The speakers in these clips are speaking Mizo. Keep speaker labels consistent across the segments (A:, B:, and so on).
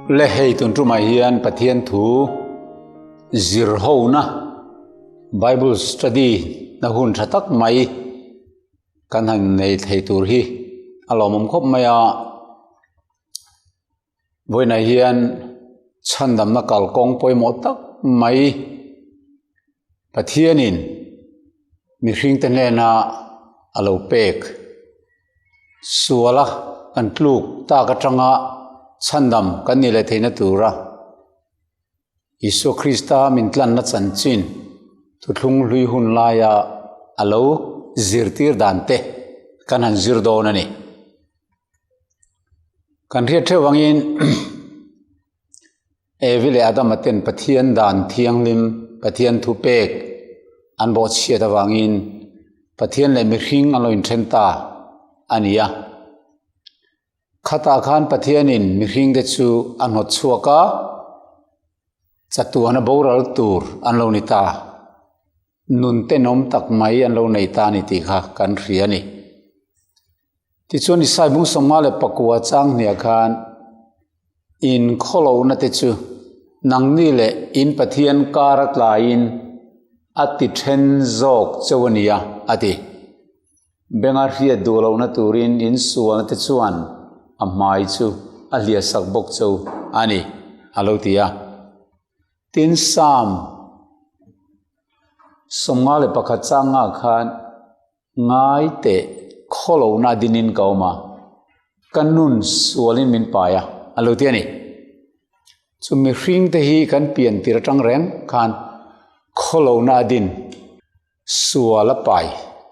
A: Le hei tun tumah hian Pathian thu zir hona Bible study na hun tha tak mai kan han nei thei tur hi a lawmawm khawp mai a. Vawiinah hian chhandamna kalkawng pawimawh tak mai Pathianin mihringte hnena a lo pek suala kan tluk tak atanga chhandam kan nih leh theihna tura Isua Krista min tlanna chanchin thuthlung hlui hun laia a lo zirtir dan te kan han zir dawn a ni. Kan hriat theuh angin Evi leh Adama ten Pathian dan thianghlim, Pathian thu pek an bawhchhiat avangin Pathian leh mihring an lo inthen ta a ni a. Khatah khan Pathianin mihringte chu a hnawt chhuak a, chatuana boral tur an lo ni ta. Nun tenawm tak mai an lo nei ta a ni tih kha kan hria a ni. Tichuan Isai bung sawmnga leh pakua chang hniah khan in khawlohna te chu nangni leh in Pathian kar a tlaiin a ti then zawk cheu a nia a ti. Benga hriat duh lohna turin in sualna te chuan a hmai chu a hliahsak bawk cheu a ni a lo ti a. Tin Psalm 51 changah khan Ngai teh khawlohna dinin ka awm a, ka nun sualin min pai a, a lo ti a ni. Chu mihring te hi kan pian tir atang reng khan khawlohna a din sual a pai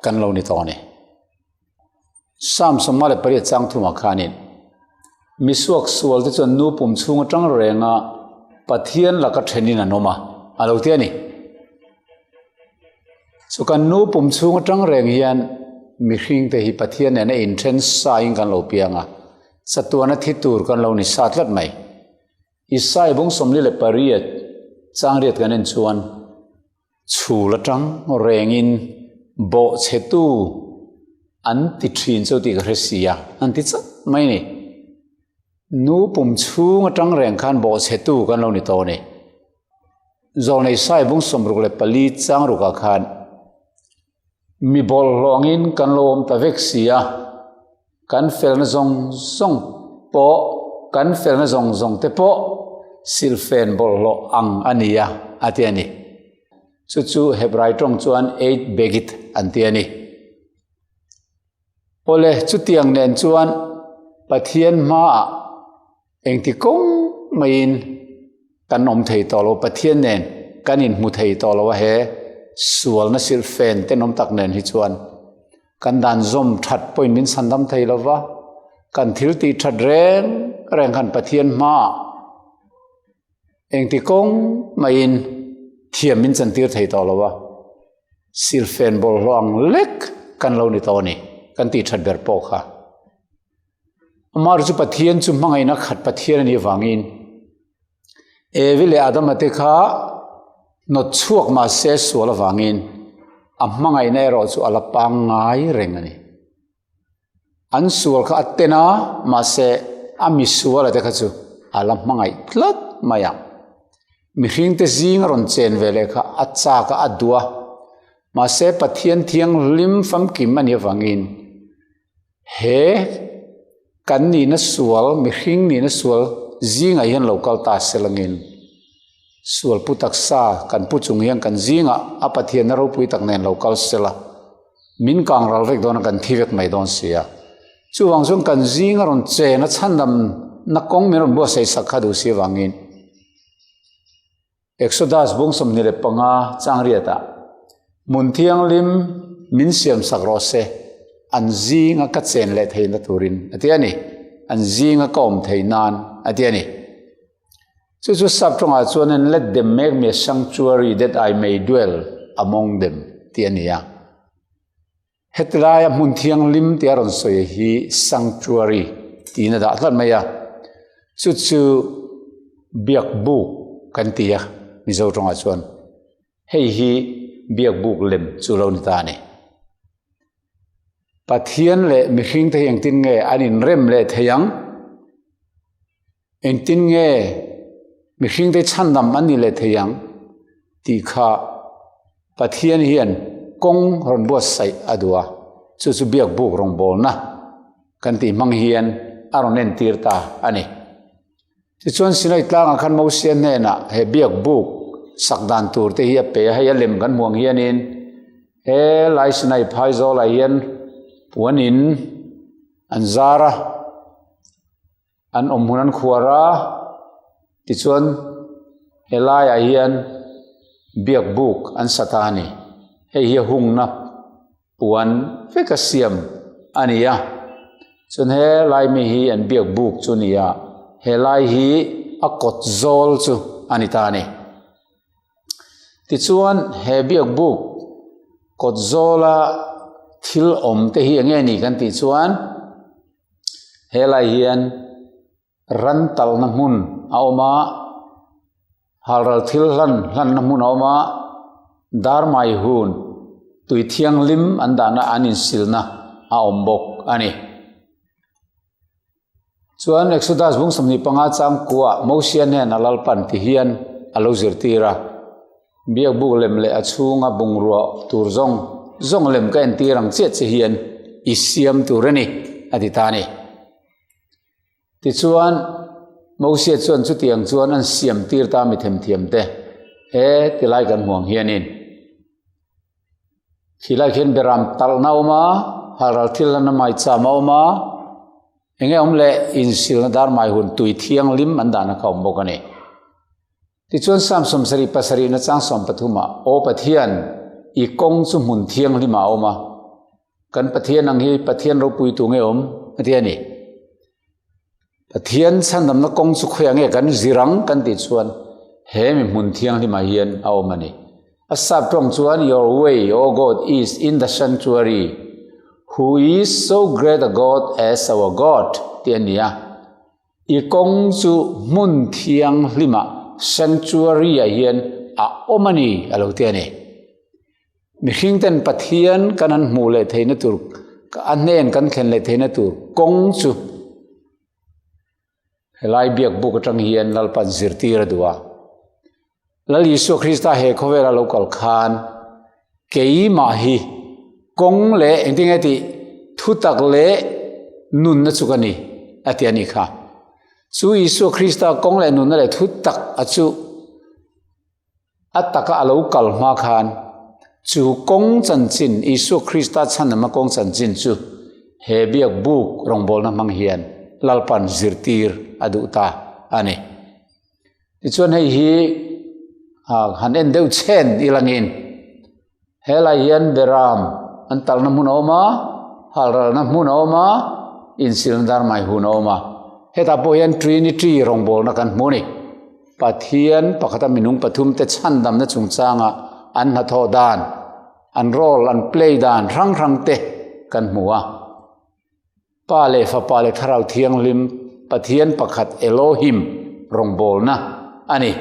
A: kan lo ni tawh a ni. Psalm 58 chang thumah khanin misuak sual te chuan nu pum chhung atang renga Pathian laka thenin an awm a, a lo ti a ni. Chu kan nu pum chhung atang reng hian mihring te hi Pathian nena inthen sa in kan lo piang a, chatuana thi tur kan lo ni sa tlat mai. Isai bung 48 changriat kan en chuan chhul atang rengin bawhchhetu an ti thin chu tih ka hre si a, an ti chat mai ni. Nu pum chhung atang reng khan bawhchhetu kan lo ni tawh a ni. Zawlnei sai bung 64 chang rukah khan mi bawlhhlawngin kan lo awm ta vek si a, kan felna zawng zawng pawh kan felna zawng zawng te pawh silfen bawlhhlawh ang a ni a, a ti a ni. Chu chu Hebrai tawng chuan Eid Begit an ti a ni. Awle, chutiang nen chuan Pathian hmaah Engti kawng maiin kan awm thei tawh lo, Pathian nen kan inhmu thei tawh lo a he sualna silhfen tenawm tak nen hi chuan kan dan zawm that pawhin min chhandam thei lo va, kan thil tih that reng reng khan Pathian hmaah engti kawng maiin thiam min chantir thei tawh lo a, silhfen bawlhhlawh ang lek kan lo ni tawh a ni, kan tih that ber pawh kha. Amah chu Pathian chu hmangaihna khat Pathian a nih avangin Evi leh Adama te kha hnawt chhuak mah se sual avangin a hmangaihna erawh chu a la pangngai reng a ni. An sual kha a ten a, mahse a misuala te kha chu a la hmangaih tlat mai a. Mihringte zing a rawn chen ve leh kha a chak a, a duh a. Mahse Pathian thianghlim famkim a nih avangin He kan nihna sual, mihring nihna sual zingah hian lo kal ta se langin sual pu taksa kan pu chung hian kan zingah a Pathianna ropui tak nen lo kal se la, min kang ral vek dawn a, kan thi vek mai dawn si a. Chuvang chuan kan zinga rawn chen a chhandam na kawng min rawn buatsaih sak kha duh si avangin Exodus bung 25 changriatah hmun thianghlim min siam sak rawh se, an zinga ka chen leh theihna turin a ti a ni. An zinga ka awm theih nan a ti a ni. Chu chu sap tawngah chuanin let them make me a sanctuary that I may dwell among them tih a ni a. Hetilaia hmun thianghlim tih a rawn sawi hi sanctuary tiin a dah tlat mai a, chu chu biak buk kan ti a Mizo tawngah chuan hei hi biak buk lem chu lo ni ta a ni. Pathian leh mihring te hi engtin nge an inrem leh thei ang? Engtin nge mihringte chhandam an nih leh thei ang tih kha Pathian hian kawng rawn buatsaih a duh a, chu chu biakbuk rawngbawlna kan tih hmang hian a rawn entir ta a ni. Tichuan Sinai tlangah khan Mosia hnenah he biakbuk sak dan tur te hi a pe a, hei a lem kan hmuh ang hianin he lai Sinai phaizawlah hian puanin an zar a, an awm hmun an khuar a, tichuan helaiah hian biakbuk an sa ta a ni. Hei hi a hungna puan veka siam a ni a, chuan helai mi hi an biakbuk chu a ni a, helai hi a kawt zawl chu a ni ta a ni. Tichuan he biakbuk kawt zawla thil awm te hi eng nge ni kan tih chuan Helai hian ran talna hmun a awm a, halral thil hlan hlanna hmun a awm a, darmai hun tui thianghlim an dahna an insilna a awm bawk a ni. Chuan Exodus bung 25 changkua Mosia hnena Lalpan ti hian a lo zirtir a. Biakbuk lem leh a chhunga bungrua tur zawng zawng lem ka entir ang chiah che hian i siam tur a ni, a ti ta a ni. Tichuan, Mosia chuan chutiang chuan an siam tir ta mi themthiamte he tilai kan hmuh ang hianin. Khilai khian beram talhna a awm a, halral thil hlanna maicham a awm a, enge awm leh insilna dar mai hun tui thianghlim an dahna kha a awm bawk a ni. Tichuan Psalm 77 na chang 13 ah, Aw Pathian, i kawng chu hmun thianghlim ah a awm a, kan Pathian ang hi Pathian ropui tu nge awm? A ti a ni. Pathian chhandamna kawng chu khawiah nge kan zir ang kan tih chuan he mi hmun thianghlim ah hian a awm a ni. A sap tawng chuan Your way, O God, is in the sanctuary, who is so great a God as our God tih a ni a. I kawng chu hmun thianghlimah, sanctuary-ah hian a awm a ni, a lo ti a ni. Mihringten Pathian kan han hmuh leh theihna tur, a hnen kan thlen leh theihna tur kawng chu helai biakbuk atang hian Lalpan zirtir a duh a. Lal Isua Krista he khawvela lo kal khan keimah hi kawng leh engtin nge tih thutak leh nunna chu ka ni a ti a nih kha. Chu Isua Krista kawng leh nunna leh thutak a chu a taka a lo kal hma khan chu kawng chanchin Isua Krista chhanama kawng chanchin chu he biak buk rawngbawlna hmang hian Lalpan zirtir a duh ta a ni. Tichuan hei hi han en deuh chhen ilangin helai hian beram an talna hmun a awm a, halralna hmun a awm a, insilna dar mai hun a awm a. Hetah pawh hian Trinity rawngbawlna kan hmu a ni. Pathian pakhata minung pathumte chhandamna chungchanga an hnathawh dan, an role an play dan hrang hrang te kan hmu a. Pa leh Fapa leh Thlarau Thianghlim Pathian pakhat Elohim rawngbawlna a ni.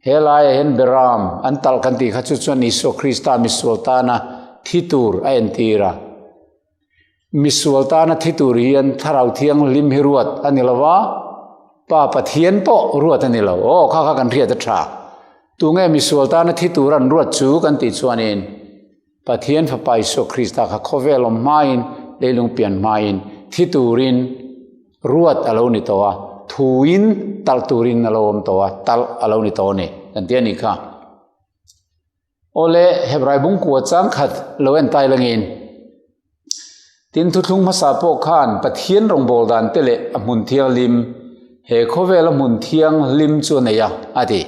A: He laiah hian Beram an talh kan tih kha chu chuan Isua Krista misual tana thi tur a entir a. Misual tana thi tur hian Thlarau Thianghlim hi ruat a ni lo va, Pa Pathian pawh ruat a ni lo. Aw, kha kha kan hriat a tha. Tunge misual tana thi tur an ruat chu kan tih chuanin Pathian Fapa Isua Krista kha khawvel awm hmain, leilung pian hmain, thi turin ruat a lo ni tawh a, thuin talh turin a lo awm tawh a, talh a lo ni tawh a ni, kan ti a nih kha. Awle, Hebrai bungkua chang khat lo en tai langin, tin thuthlung hmasa pawh khan Pathian rawngbâwl dan te leh a hmun thianghlim, he khawvela hmun thianghlim chu a nei a, a ti.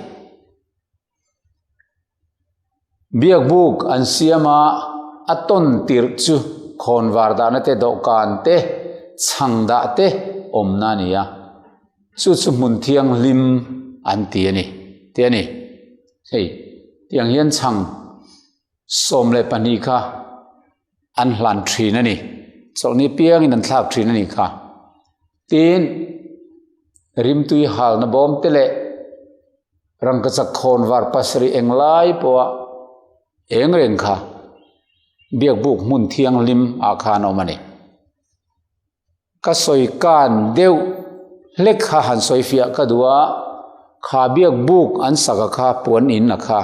A: Biakbuk an siam a, a tawn tirh chu khawnvar dahna te, dawhkan te, chhang dah te awmna a ni a, chu chu hmun thianghlim an ti a ni, tih a ni. Hei, tiang hian chhang 12 kha an hlan thin a ni. Chawlhni piangin an thlak thin a ni kha. Tin, rimtui halna bawm te leh rangkachak khawnvar pasarih englai pawha eng reng kha biakbuk hmun thianghlim ah khan a awm a ni. Ka sawi kan deuh. Hlek kha han sawi fiah ka duh a, kha biak buk an sak a kha puan in a kha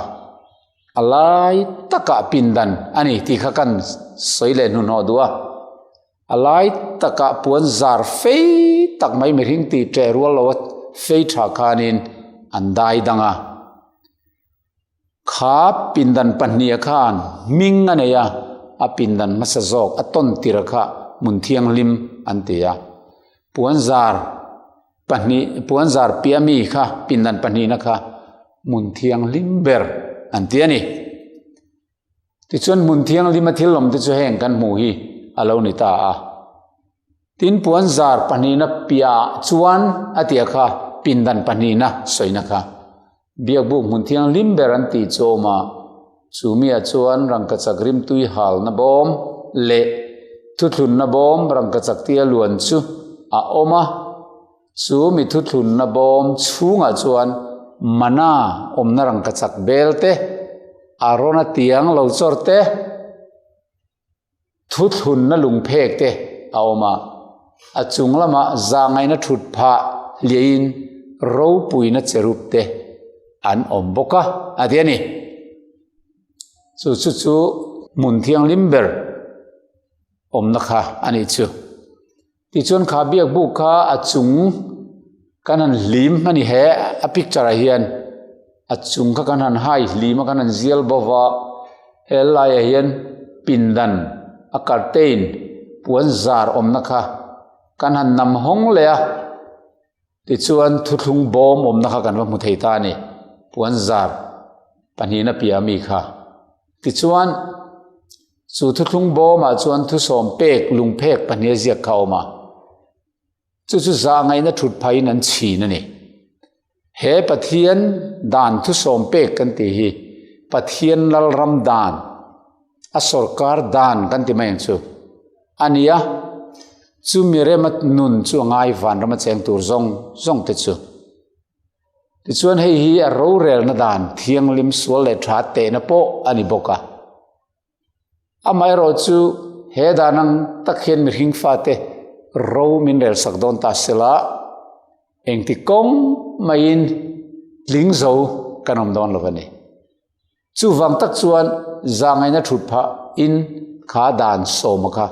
A: a lai takah pindan a ni tih kha kan sawi leh hnuhnawh duh a. A lai takah puan zar fei tak mai mihring tih ṭeh rual lo a fei ṭha khanin an dai dang a. Kha pindan pahniha khan hming a nei a, a pindan hmasa zawk a tawn tir kha hmun thianghlim an ti a. Puanzar pahnih, puanzar piah mi kha pindan pahnihna kha hmun thianghlim ber an ti a ni. Tichuan hmun thianghlima thil awm te chu heng kan hmuh hi a lo ni ta a. Tin puanzar pahnihna piahah chuan a tia kha pindan pahnihna sawina kha Biakbuk hmun thianghlim ber an tih chu awm a, chu miah chuan rangkachak rimtui halna bawm leh thuthlunna bawm rangkachak tia luan chu a awm a. Chu mi thuthlunna bawm chhungah chuan mana awmna rangkachak bel te, Arona tiang lo chawr te, Thuthlunna lungphek te a awm a, a chung lamah zahngaihna thut phah hliahin ropuina cherub te an awm bawk a, a ti a ni. Chu chu chu hmun thianghlim ber awmna kha a nih chu. Tichuan kha biak buk kha a chung kan han hlim a ni he a picture ah hian a chung kha kan han hai hlim a kan han zial bawk a he laiah hian pindan a curtain puan zar awmna kha kan han nam hawng leh a. Tichuan thuthlung bawm awmna kha kan va hmu thei ta a ni, puan zar pahnihna piah ami kha. Tichuan chu thuthlung bawmah chuan thusawm pek lungphek pahnih a ziak kha a awm a, chu chu zah ngaihna thut phahin an chhin a ni. He Pathian dan thusawm pek kan tih hi Pathian Lalram dan, a sorkar dan kan ti mai ang chu. A ni a, chumi rema nun chu a ngai vanrama cheng tur zawng zawng te chu. Tichuan hei hi a rorelna dan thianghlim sual leh tha tehna pawh a ni bawk a. Amaherawh chu he dan ang tak hian mihring fate ro min relsak dawn ta sela, engti kawng maiin tling zo kan awm dawn lo a ni. Chuvang tak chuan zangaina thut phah in kha dan sawma kha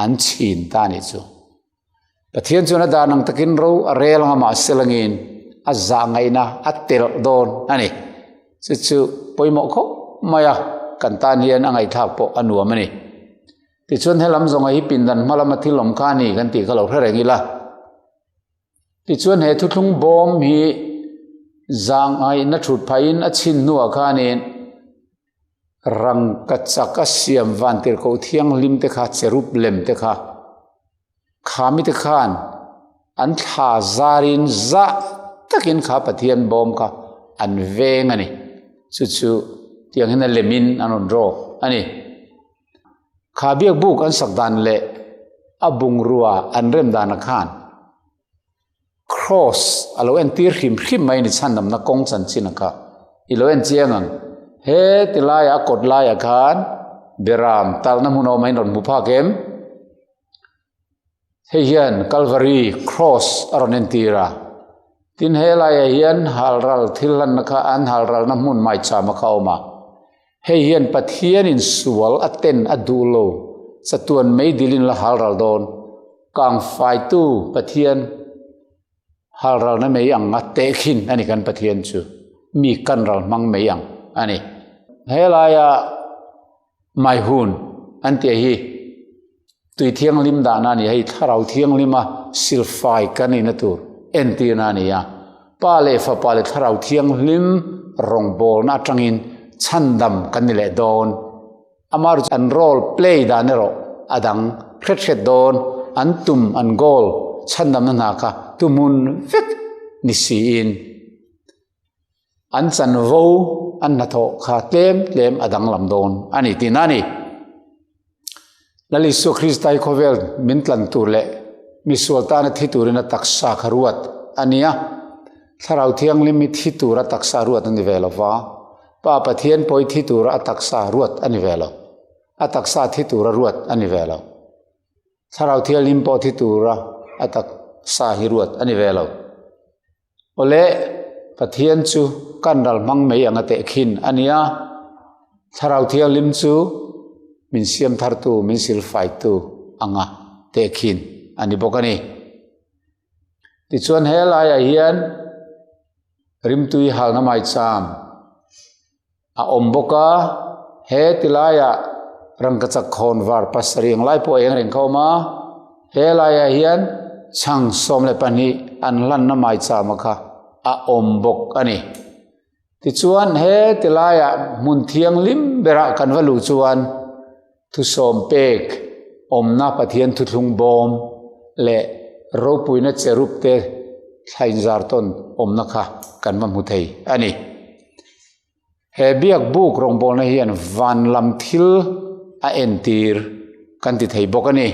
A: an chhin ta a nih chu. Pathian chuan a dan ang takin ro a rel anga mahse langin a zahngaihna a telh dawn a ni. Chu chu pawimawh khawp mai a, kan tan hian a ngaihthlak pawh a nuam a ni. Tichuan helam zawnga hi pindan hma lama thil awm kha a ni kan tih kha lo hre reng ila. Tichuan he thuthlung bawm hi zangaihna thut phahin a chhin hnuah khanin rangkachak a siam vantirhkoh thianghlim te kha cherub lem te kha khami te khan an thla zarin zah takin kha Pathian bawm kha an veng a ni. Chu chu tiang hian a lemin an rawn draw a ni. Kha biak buk an sak dan leh a bungrua an rem dana khan cross a lo entir hrim hrim mai a ni chhandamna kawng chanchin a kha i lo en chiang ang. He ti laiah a kawt laiah khan beram talna hmun a awm a in rawn hmu phak em? Hei hian Calvary Cross a rawn entir a, tin he laiah hian halral thil hlanna kha an halralna hmun maichama kha a awm a, hei hian Pathianin sual a ten a duh lo chatuan meidilin la halral dawn kangfaitu Pathian halralna mei ang a tehkhin a ni kan Pathian chu mi kanral hmang mei ang a ni. He laia Maihun an tih hi tui thianghlim dahna a ni a, hei thlarau thianghlima silfai kan nihna tur entirna a ni a. Pa leh Fapa leh Thlarau Thianghlim rawngbawlna atangin chhandam kan ni leh dawn. Amaherawhchu an role play dan erawh a dang hret hret dawn, an tum, an goal chhandamna hna kha tumhmun vek ni siin. An chanvo an hnathawh kha tlem tlem a danglam dawn a ni tihna a ni. Lal Isua Krista hi khawvel min tlan tur leh misual tana thi turin a taksa kha ruat a ni a, Thlarau Thianghlim hi thi tura taksa ruat a ni ve lo va, Pa Pathian pawh hi thi tura a taksa ruat a ni ve lo, a taksa thi tura ruat a ni ve lo. Thlarau Thianghlim pawh thi tura a taksa hi ruat a ni ve lo. Awle, Pathian chu kan ral hmang mai anga tehkhin a nia. Thlarau Thianghlim chu min siam thartu, min silfaitu anga tehkhin a ni bawk a ni. Tichuan he laiah hian rimtui halna maicham a awm bawk a, he ti laiah rangkachak khawn var pasarih ang lai pawh a eng reng kha a awm a, he laiah hian chhang 12 an hlanna maichama kha a awm bawk a ni. Tichuan he ti laiah hmun thianghlim berah kan va luh chuan thusawm pek awmna Pathian thuthlung bawm leh ropuina cherub te thla inzar tawn awmna kha kan va hmu thei a ni. He biak buk rawngbawlna hian van lam thil a entir kan ti thei bawk a ni.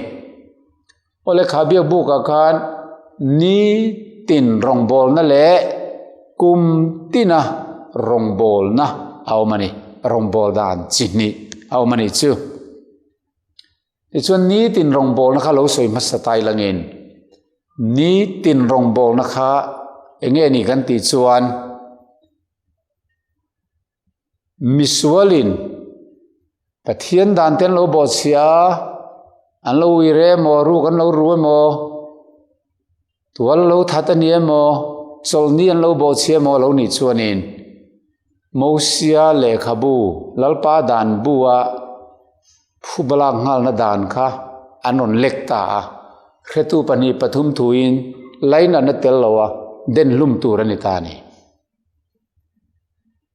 A: Awle kha biak bukah khan nitin rawngbawlna leh kum tina rawngbawlna a awm a ni. Rawngbâwl dan chi hnih a awm a nih chu. Tichuan nitin rawngbawlna kha lo sawi hmasa tai langin nitin rawngbawlna kha eng nge ni kan tih chuan misualin Pathian dan te an lo bawhchhiah a, an lo uire emaw, ruk an lo ru emaw, tual lo that a ni emaw, chawlhni an lo bawhchhiah emaw a lo nih chuanin Mosia lehkhabu Lalpa dan bu-a phubalak nghalna dan kha an rawn lek ta a, hretu pahnih pathum thuin lainatna tel loa den hlum tur a ni ta a ni.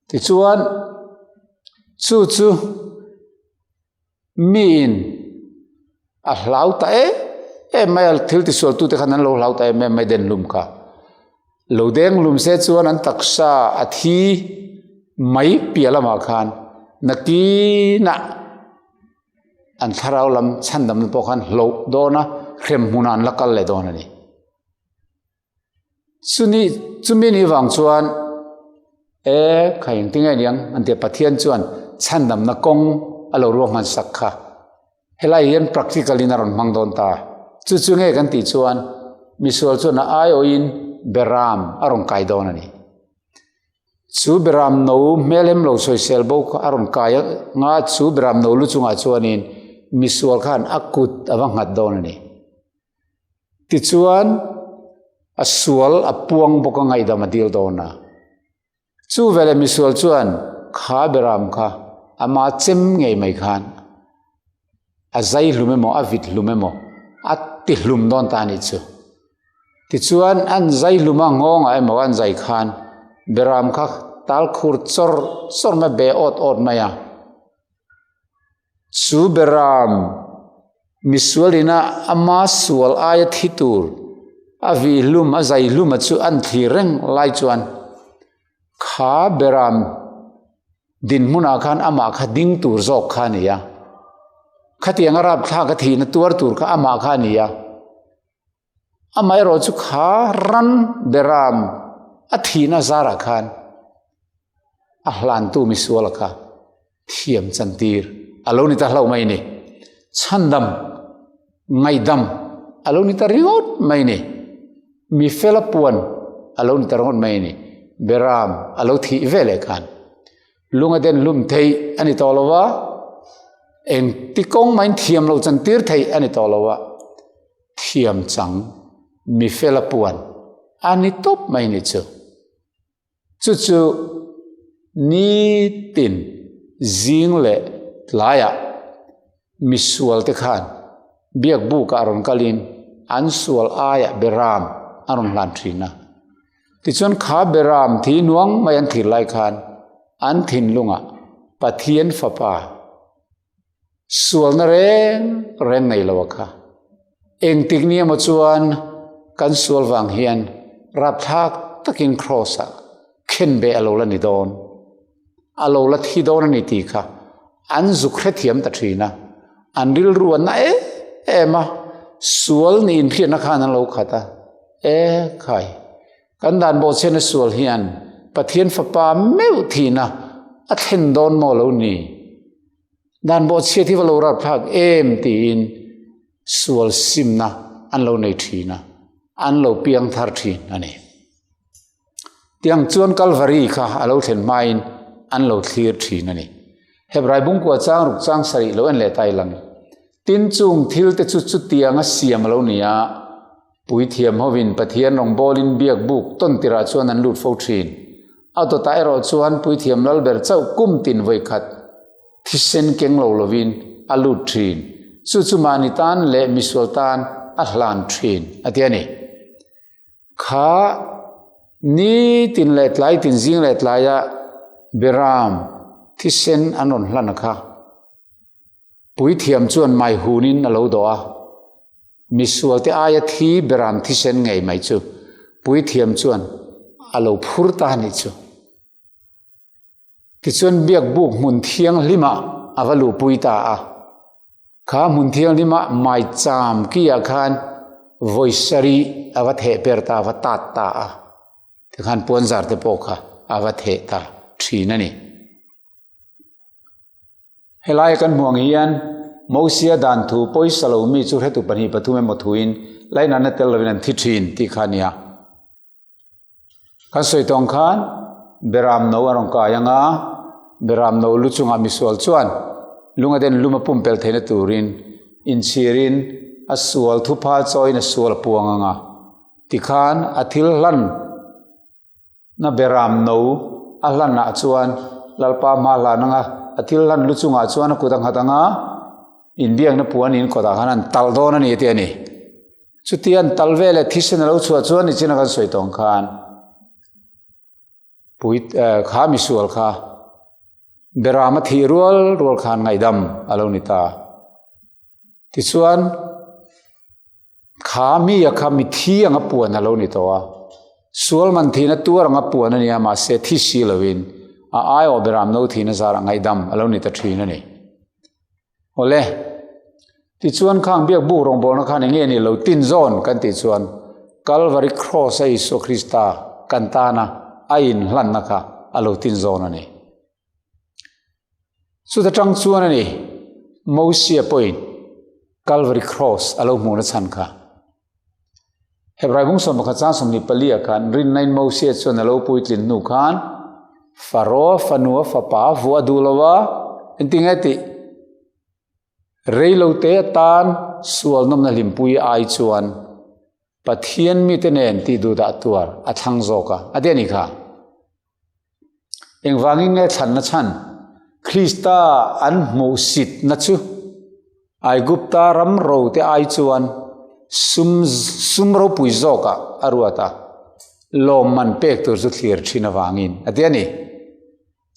A: Tichuan, chu chu miin a hlau ta em em mai a, thil tisualtute khan an lo hlau ta em em mai den hlum kha. Lo deng hlum se chuan an taksa a thi mai piah lamah khan nakinah an thlarau lam chhandamna pawh khan hloh dawn a, hrem hmunah an la kal leh dawn a ni. Chuni chumi ni vang chuan e kha engtin nge niang an tia Pathian chuan chhandamna kawng a lo ruahman sak kha helai hian practical in a rawn hmang dawn ta chu chu nge kan tih chuan misual chuan a aiawhin beram a rawn kai dawn a ni. Chu beram no hmelhem lo sawisel bo kha a rawn kai anga chu beram no lu chungah chuanin misual khan a kut a va nghat dawn a ni. Tichuan, a sual a puang bawk a ngaihdam a dil dawn a. Chu veleh misual chuan kha beram kha ama chem ngei mai khan a zai hlum emaw a vit hlum emaw a ti hlum dawn ta a nih chu. Tichuan an zai hlum a nghawngah emaw an zai khan beram kha tal khur chawr chawr mai be awt awt mai a. Chu beram misual ina ama sual aia thi tur a vih hlum a zai hlum a chu an thlir reng lai chuan kha beram dinhmunah khan amah kha ding tur zawk kha a ni a, khatiang a rapthlak a thihna tuar tur kha amah kha a ni a. Amaherawh chu kha ran beram a thihna zarah khan a hlantu misuala kha thiam chantir a lo ni ta hlauh mai ni. Chhandam, ngaihdam a lo ni ta ringawt mai ni. Mi fela puan a lo ni ta ringawt mai ni. Beram a lo thih ve leh khan lung a den hlum theih a ni tawh lo va, engti kawng mahin thiam lo chantir theih a ni tawh lo va. Thiam chang mi fela puan a ni tawp mai ni chu. Chu chu nitin zing leh tlaiah misual te khan biak bukah rawn kalin an sual aiah beram a rawn hlan thin a. Tichuan kha beram thi nuang mai an thlir lai khan an thinlungah Pathian fapa Sualna reng reng nei lo a kha. Engtik ni emaw chuan kan sual vang hian rapthlak takin Kraws ah khenbeh a lo la ni dawn, a lo la thi dawn a ni tih kha an zuk hrethiam ta thin a, an rilru a na em em a, sual nih inhriatna khan an lo khat a, e khai. Kan dan bawhchhiatna sual hian Pathian fapa meuh thihna a thlen dawn maw lo ni? Dan bawhchhiat hi va lo rapthlak em tiin sual simna an lo nei thin a, an lo piang thar thin a ni. Tiang chuan Kalvari kha a lo thlen hmain an lo thlir thin a ni. Hebrai bungkua chang ruk chang sarih lo en leh ta ilang. Tin chung thil te chu chutianga siam a lo ni a, puithiam hovin Pathian rawngbawlin biak buk tawn tirah chuan an lut fo thin. A dawtah erawh chuan puithiam lal ber chauh kum tin vawikhat thisen keng lo lovin a lut thin. Chu chu mahni tan leh misual tan a hlan thin a ti a ni. Kha nitin leh tlai tin zing leh tlaia Beram thisen an rawn hlan a kha. Puithiam chuan mai hunin a lo dawh a, misualte aia thi beram thisen ngei mai chu puithiam chuan a lo phur ta a nih chu. Tichuan biakbuk hmun thianghlimah a va luhpui ta a, kha hmun thianghlima maicham kiah khan vawi sarih a va theh per ta, a va tat ta a, tikhan puanzar te pawh kha a va theh ta thin a ni. Helaia kan hmuh ang hian Mosia dan thu pawisa lo mi chu hretu pahnih pathum emaw thuin lainatna tel lovin an thi thin tih kha a nia. Kan sawi tawng khan Beram no a rawn kai ang a, Beram no lu chungah misual chuan lunga den lum a pumpelh theihna turin inchhirin a sual thupha chawiin a sual a puang ang a, tikhan a thil hlan Na beram no a hlanah chuan Lalpa hma hlan anga a thil hlan lu chungah chuan a kut a nghat anga inbiakna puan in kawtah khan an talh dawn a ni tih a ni. Chutia an talh veleh thisen a lo chhuah chuan nichina kan sawi tawng khan pui kha misual kha beram a thih rual rual khan ngaihdam a lo ni ta. Tichuan Kha mi a kha mi thi anga puan a lo ni tawh a, sual man thihna tuar anga puan a ni a, mahse thi si lovin a aiawh beram no thihna zarah ngaihdam a lo ni ta thin a ni. Awle, tichuan khang biak buk rawngbawlna khan eng nge ni lo tin zawn kan tih chuan Calvary Cross a Isua Krista kan tana a inhlanna kha a lo tin zawn a ni. Chuta tang chuan a ni, Mosia pawhin Calvary Cross a lo hmuhna chhan kha. Hebrai bung 11 chang 24 khan rinnain Mosia chuan a lo puitlin hnu khan Pharaoh fanua fapa vuah duh lo a, engtinge tih? Reilote atan sual nawmna hlimpui ai chuan Pathian mite nen tih duh dah tuar a thlang zawk a, a ti a ni kha. Engvangin nge thlanna chhan? Krista an hmuhsitna chu Aigupta ram rote ai chuan sum sum ropui zawkah a ruat a, lawmman pek tur chu thlir thin avangin a ti a ni.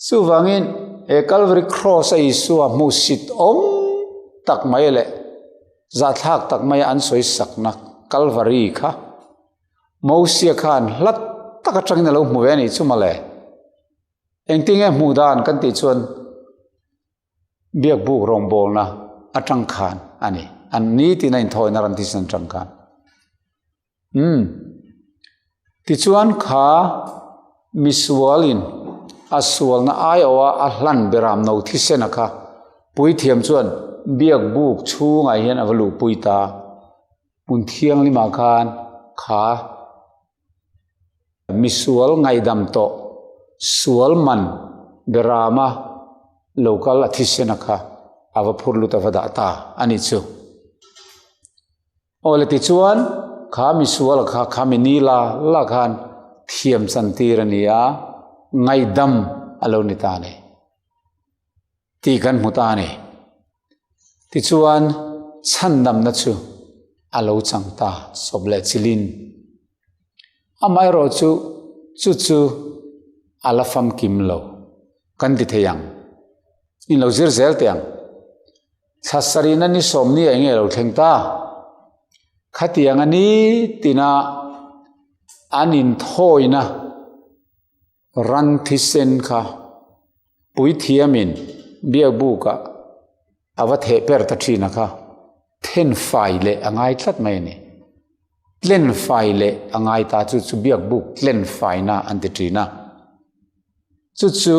A: Chuvangin he Calvary Cross a Isua hmuhsit awm tak mai leh zahthlak tak maia an sawi sakna Calvary kha Mosia khan hlat tak atangin a lo hmu ve a nih chu mawle. Engtinge hmuh dan kan tih chuan biakbuk rawngbawlna atang khan a ni. An nitin a inthawina ran thisen atang khan. Umm. Tichuan kha misualin a sualna aiawha a hlan beram no thisena kha puithiam chuan biakbuk chhungah hian a va luhpui ta. Hmun thianghlimah khan kha misual ngaihdam tawh sual man berama lo kal a thisena kha a va phur lut a va dah ta a nih chu. Aw le tichuan kha misual kha kha mi ni la la khan thiam chantir a ni a, ngaihdam a lo ni ta a ni. Tih kan hmu ta a ni. Tichuan chhandamna chu a lo chang ta sawp leh chilin. Amaherawh chu chu chu a la famkim lo kan ti thei ang. In lo zir zel teh ang. Thla sarihna ni sawmni ah enge lo thleng ta? Khatiang a ni tina an inthawina ran thisen kha puithiamin biakbukah a va theh per ta thin a kha then fai leh a ngai tlat mai a ni. Tlen fai leh a ngai ta chu chu biakbuk tlen faina an ti thin a. Chu chu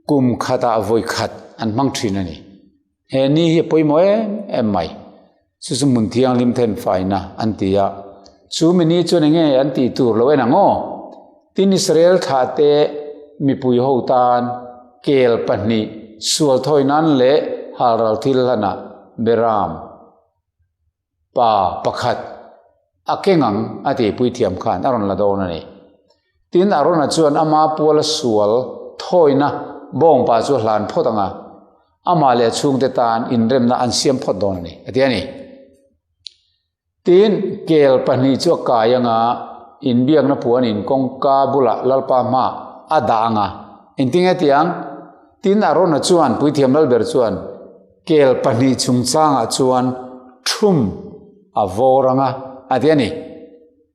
A: kum khatah vawi khat an hmang thin a ni. He ni hi a pawimawh em em mai. Chu chu hmun thianghlim then faina an ti a. Chu mi ni chuan enge an tih tur lo en ang aw? Tin, Israel thlahte mipui ho tan kel pahnih sual thawi nan leh halral thil hlanah Beram pa pakhat a keng ang a ti puithiam khan a rawn la dawn a ni. Tin, Arona chuan ama puala sual thawina bawngpa chu a hlan phawt ang a, amah leh a chhungte tan inremna an siam phawt dawn a ni, a ti a ni. Tin, kel pahnih chu a kai ang a, inbiakna puanin kawngka bulah Lalpa hmaah a dah ang a, engtinge ti ang? Tin, Arona chuan, puithiam Lalber chuan, kel pahnih chungchangah chuan thum a vawr ang a, a ti a ni.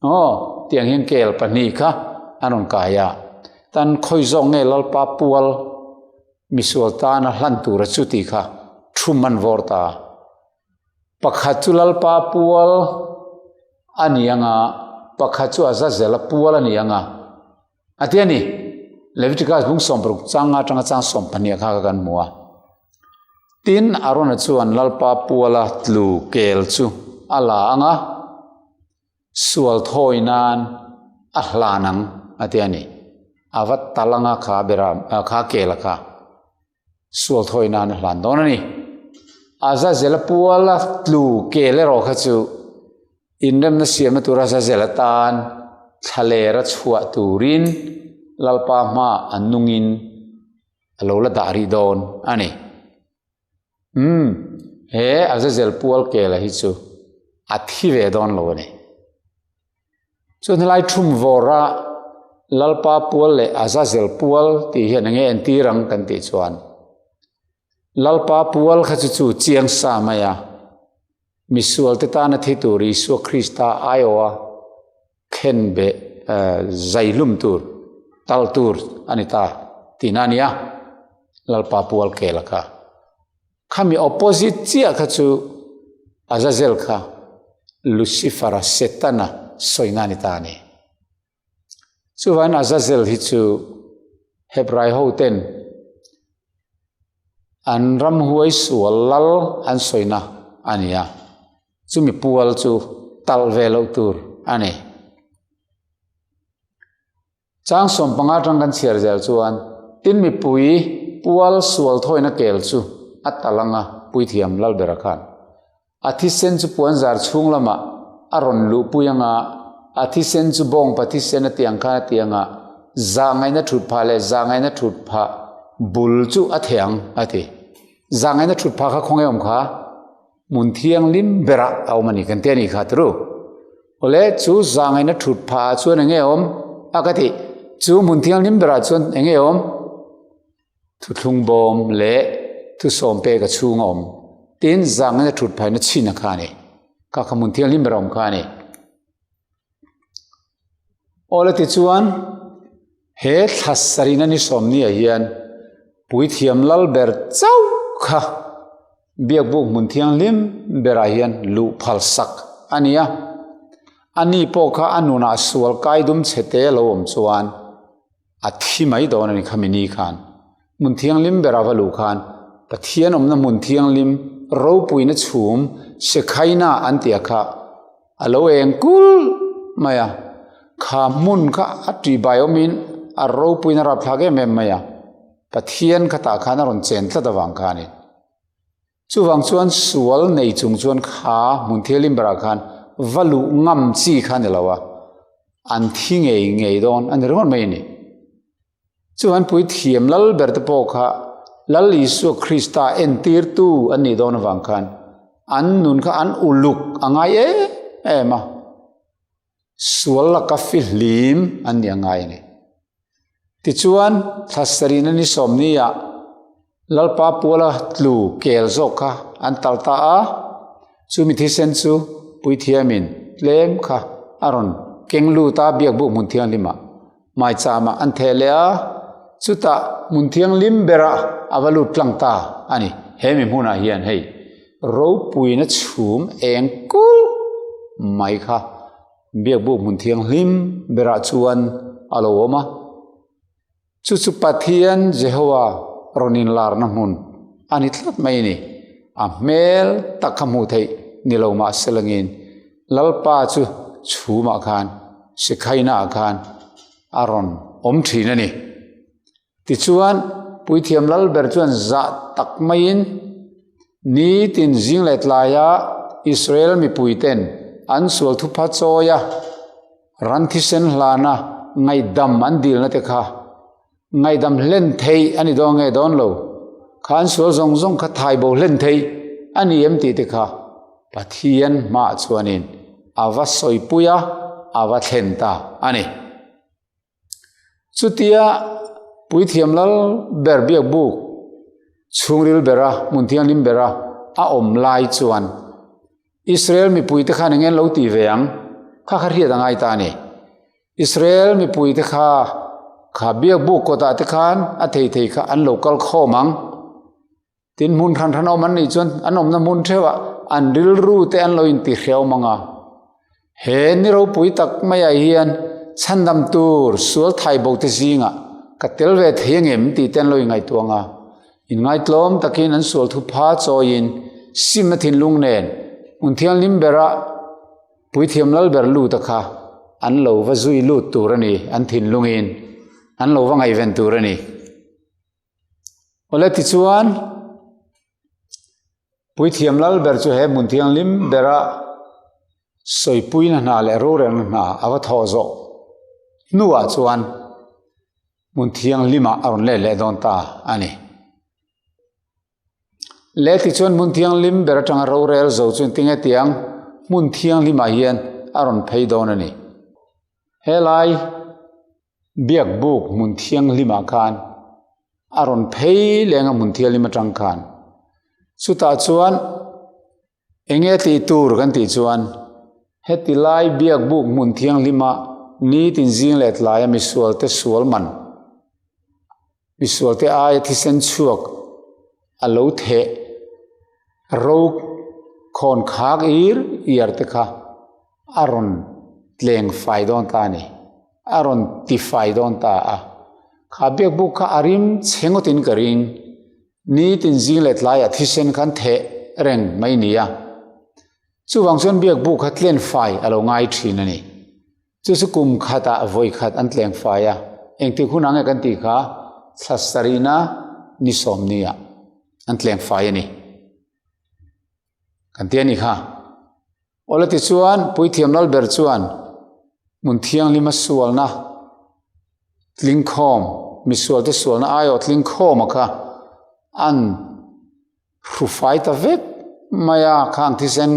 A: Aw, tiang hian kel pahnih kha an rawn kai a, tan khawi zawk nge Lalpa pual misual tana hlan tura chu tih kha thum an vawr ta a. Pakhat chu Lalpa pual a ni ang a, pakhat chu Azazela pual a ni ang a, a ti a ni. Leviticus bung 60 chang atanga chang 12 kha kan hmu a. Tin, Arona chuan Lalpa puala tlu kel chu a la ang a, sual thawi nan a hlan ang a ti a ni. A va tal anga kha beram kha kel a kha sual thawi nan a hlan dawn a ni. Azazela puala tlu kel erawh kha chu inremna siamna tur Azazel atan thlalera chhuah turin Lalpa hma an nungin a lo la dah rih dawn a ni. Umm, he Azazel pual kela hi chu a thi ve dawn lo a ni. Chuan helai thum vawra Lalpa pual leh Azazel pual tih hian enge entir ang kan tih chuan Lalpa pual kha chu chu chiang sa mai a, Misualte tana thi tur Isua Krista aiawha khenbeh zaihlum tur, tal tur a ni ta tihna a ni a, Lalpa pual kel a kha. Khami opposite chiah kha chu Azazel kha Lucifer-a, Setana sawina a ni ta a ni. Chuvain Azazel hi chu Hebrai hoten an ramhuai sual lal an sawina a ni a, chumi pual chu talh ve loh tur a ni. Chang 15 atang kan chhiar zel chuan tin mipui pual sual thawina kel chu a talh anga puithiam Lalbera khan A thisen chu puanzar chhung lamah a rawn luhpui anga, a thisen chu bawngpa thisen a tiang khan a ti anga, zahngaihna thut phah leh zahngaihna thut phah bul chu a theh ang, a ti. Zahngaihna thut phah kha khawnge awm kha? Hmun thianghlim berah a awm a ni kan ti a nih kha turu. Awle, chu zahngaihna thut phah ah chuan enge awm? A ka ti. Chu hmun thianghlim berah chuan enge awm? Thuthlung bawm leh thusawm pek a chhung a awm. Tin, zangin a thut phaina chhin a kha a ni. Kha kha hmun thianghlim ber a awm kha a ni. Awle tichuan, he thla sarihna ni sawmni ah hian Puithiam lal ber chauh kha Biakbuk hmun thianghlim berah hian luh phal sak a ni a. Ani pawh kha a nunah sual kaidum chhete a lo awm chuan A thi mai dawn a ni khami ni khan. Hmun thianghlim ber a va luh khan Pathian awmna hmun thianghlim ropuina chhum Shekhaina an tih a kha a lo eng kul mai a. Kha hmun kha a tihbai awmin a ropuina rapthlak em em mai a. Pathian kha tah khan a rawn chen tlat avang khanin. Chuvang chuan sual nei chung chuan kha hmun thianghlim berah khan va luh ngam chi kha ni lo a, an thi ngei ngei dawn a ni ringawt mai a ni. Chuan puithiam lal ber te pawh kha Lal Isua Krista entirtu an nih dawn avang khan an nun kha an uluk a ngai em em a, sual laka fihlim an nih a ngai a ni. Tichuan, thla sarihna ni sawmniah Lalpa puala tlu kel zawk kha an tal ta a, chumi thisen chu puithiamin tlem kha a rawn keng lut a biakbuk hmun thianghlimah maichama an theh leh a, chutah hmun thianghlim berah a va lut tlang ta a ni. He mi hmunah hian hei ropuina chhum eng kulh mai kha Biakbuk hmun thianghlim berah chuan a lo awm a. Chu chu Pathian Jehovah rawn inlarna hmun a ni tlat mai a ni. A hmel tak kha hmuh theih ni lo mah se langin Lalpa chu chhumah khan, Shekhaina-ah khan. a rawn awm thin a ni. Tichuan, Puithiam Lal ber chuan zah tak maiin nitin zing leh tlaia Israel mipuiten an sual thupha chawia ran thisen hlana ngaihdam an dilna te kha ngaihdam hlen theih a ni dawn nge dawn lo, kha an sual zawng zawng kha thai bo hlen theih a ni em tih te kha Pathian hmaah chuanin a va sawipui a, a va thlen ta a ni. Chutia Puithiam Lal ber biakbuk chhungril bera hmun thianghlim bera a awm lai chuan Israel mipuite khan eng nge an lo ti ve ang? Kha kha hriat a ngai ta a ni. Israel mipuite kha kha biakbuk kawtah te khan a thei thei kha an lo kal khawm ang. Tin hmun hran hran awm an nih chuan an awmna hmun theuhah an rilru te an lo inti hrehawm ang a. He ni ropui tak maiah hian chhandam tur sual thai bo te zingah ka tel ve thei angem tih te an lo inngaihtuah ang a. Inngaitlawm takin an sual thupha chawiin simna thinlung nen hmun thianghlim bera Puithiam lal ber lut a kha an lo va zui lut tur a ni, an thinlungin an lo va ngaihven tur a ni. Awle tichuan Puithiam lal ber chu he hmun thianghlim bera sawipuina hna leh rorelna hna a va thawh zawh hnuah chuan hmun thianghlimah a rawn let leh dawn ta a ni. Leh tichuan hmun thianghlim ber atanga rorel zo chu engtinge tiang hmun thianghlimah hian a rawn phei dawn a ni. Helai Biakbuk hmun thianghlimah khan a rawn phei leng a hmun thianghlim atang khan. Chutah chuan enge tih tur kan tih chuan heti lai biakbuk hmun thianghlima nitin zing leh tlaia misualte sual man, misualte aia thisen chhuak a lo theh ro khawn khak ir iar te kha a rawn tleng fai dawn ta a ni, a rawn ti fai dawn ta a. Kha biakbuk kha a rim chhe ngawtin ka ring, nitin zing leh tlaiah thisen khan theh reng mai ni a. Chuvang chuan biakbuk kha tlen fai a lo ngai thin a ni. Chu chu kum khatah vawi khat an tleng fai a, engtik hunah nge kan tih kha thla sarihna ni sawmniah an tleng fai a ni. Kan ti a ni kha. Awle tichuan Puithiam Lalber chuan hmun thianghlima sualna tlingkhawm, misualte sualna aiawh tlingkhawma kha an hrufai ta vek mai a, khang thisen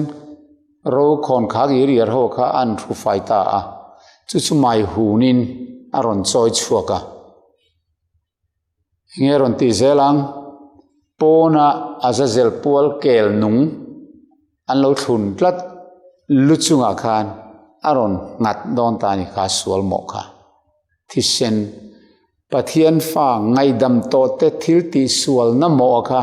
A: ro khawn khak ir iar ho kha an hrufai ta a, chu chu mai hunin a rawn chawi chhuak a. Enge rawn tih zel ang? Pawna Azazel pual kel nung an lo thlun tlat lu chungah khan a rawn nghat dawn ta a ni kha sual mawh kha. Thisen Pathian fa ngaihdam tawh te thil tih sualna mawh kha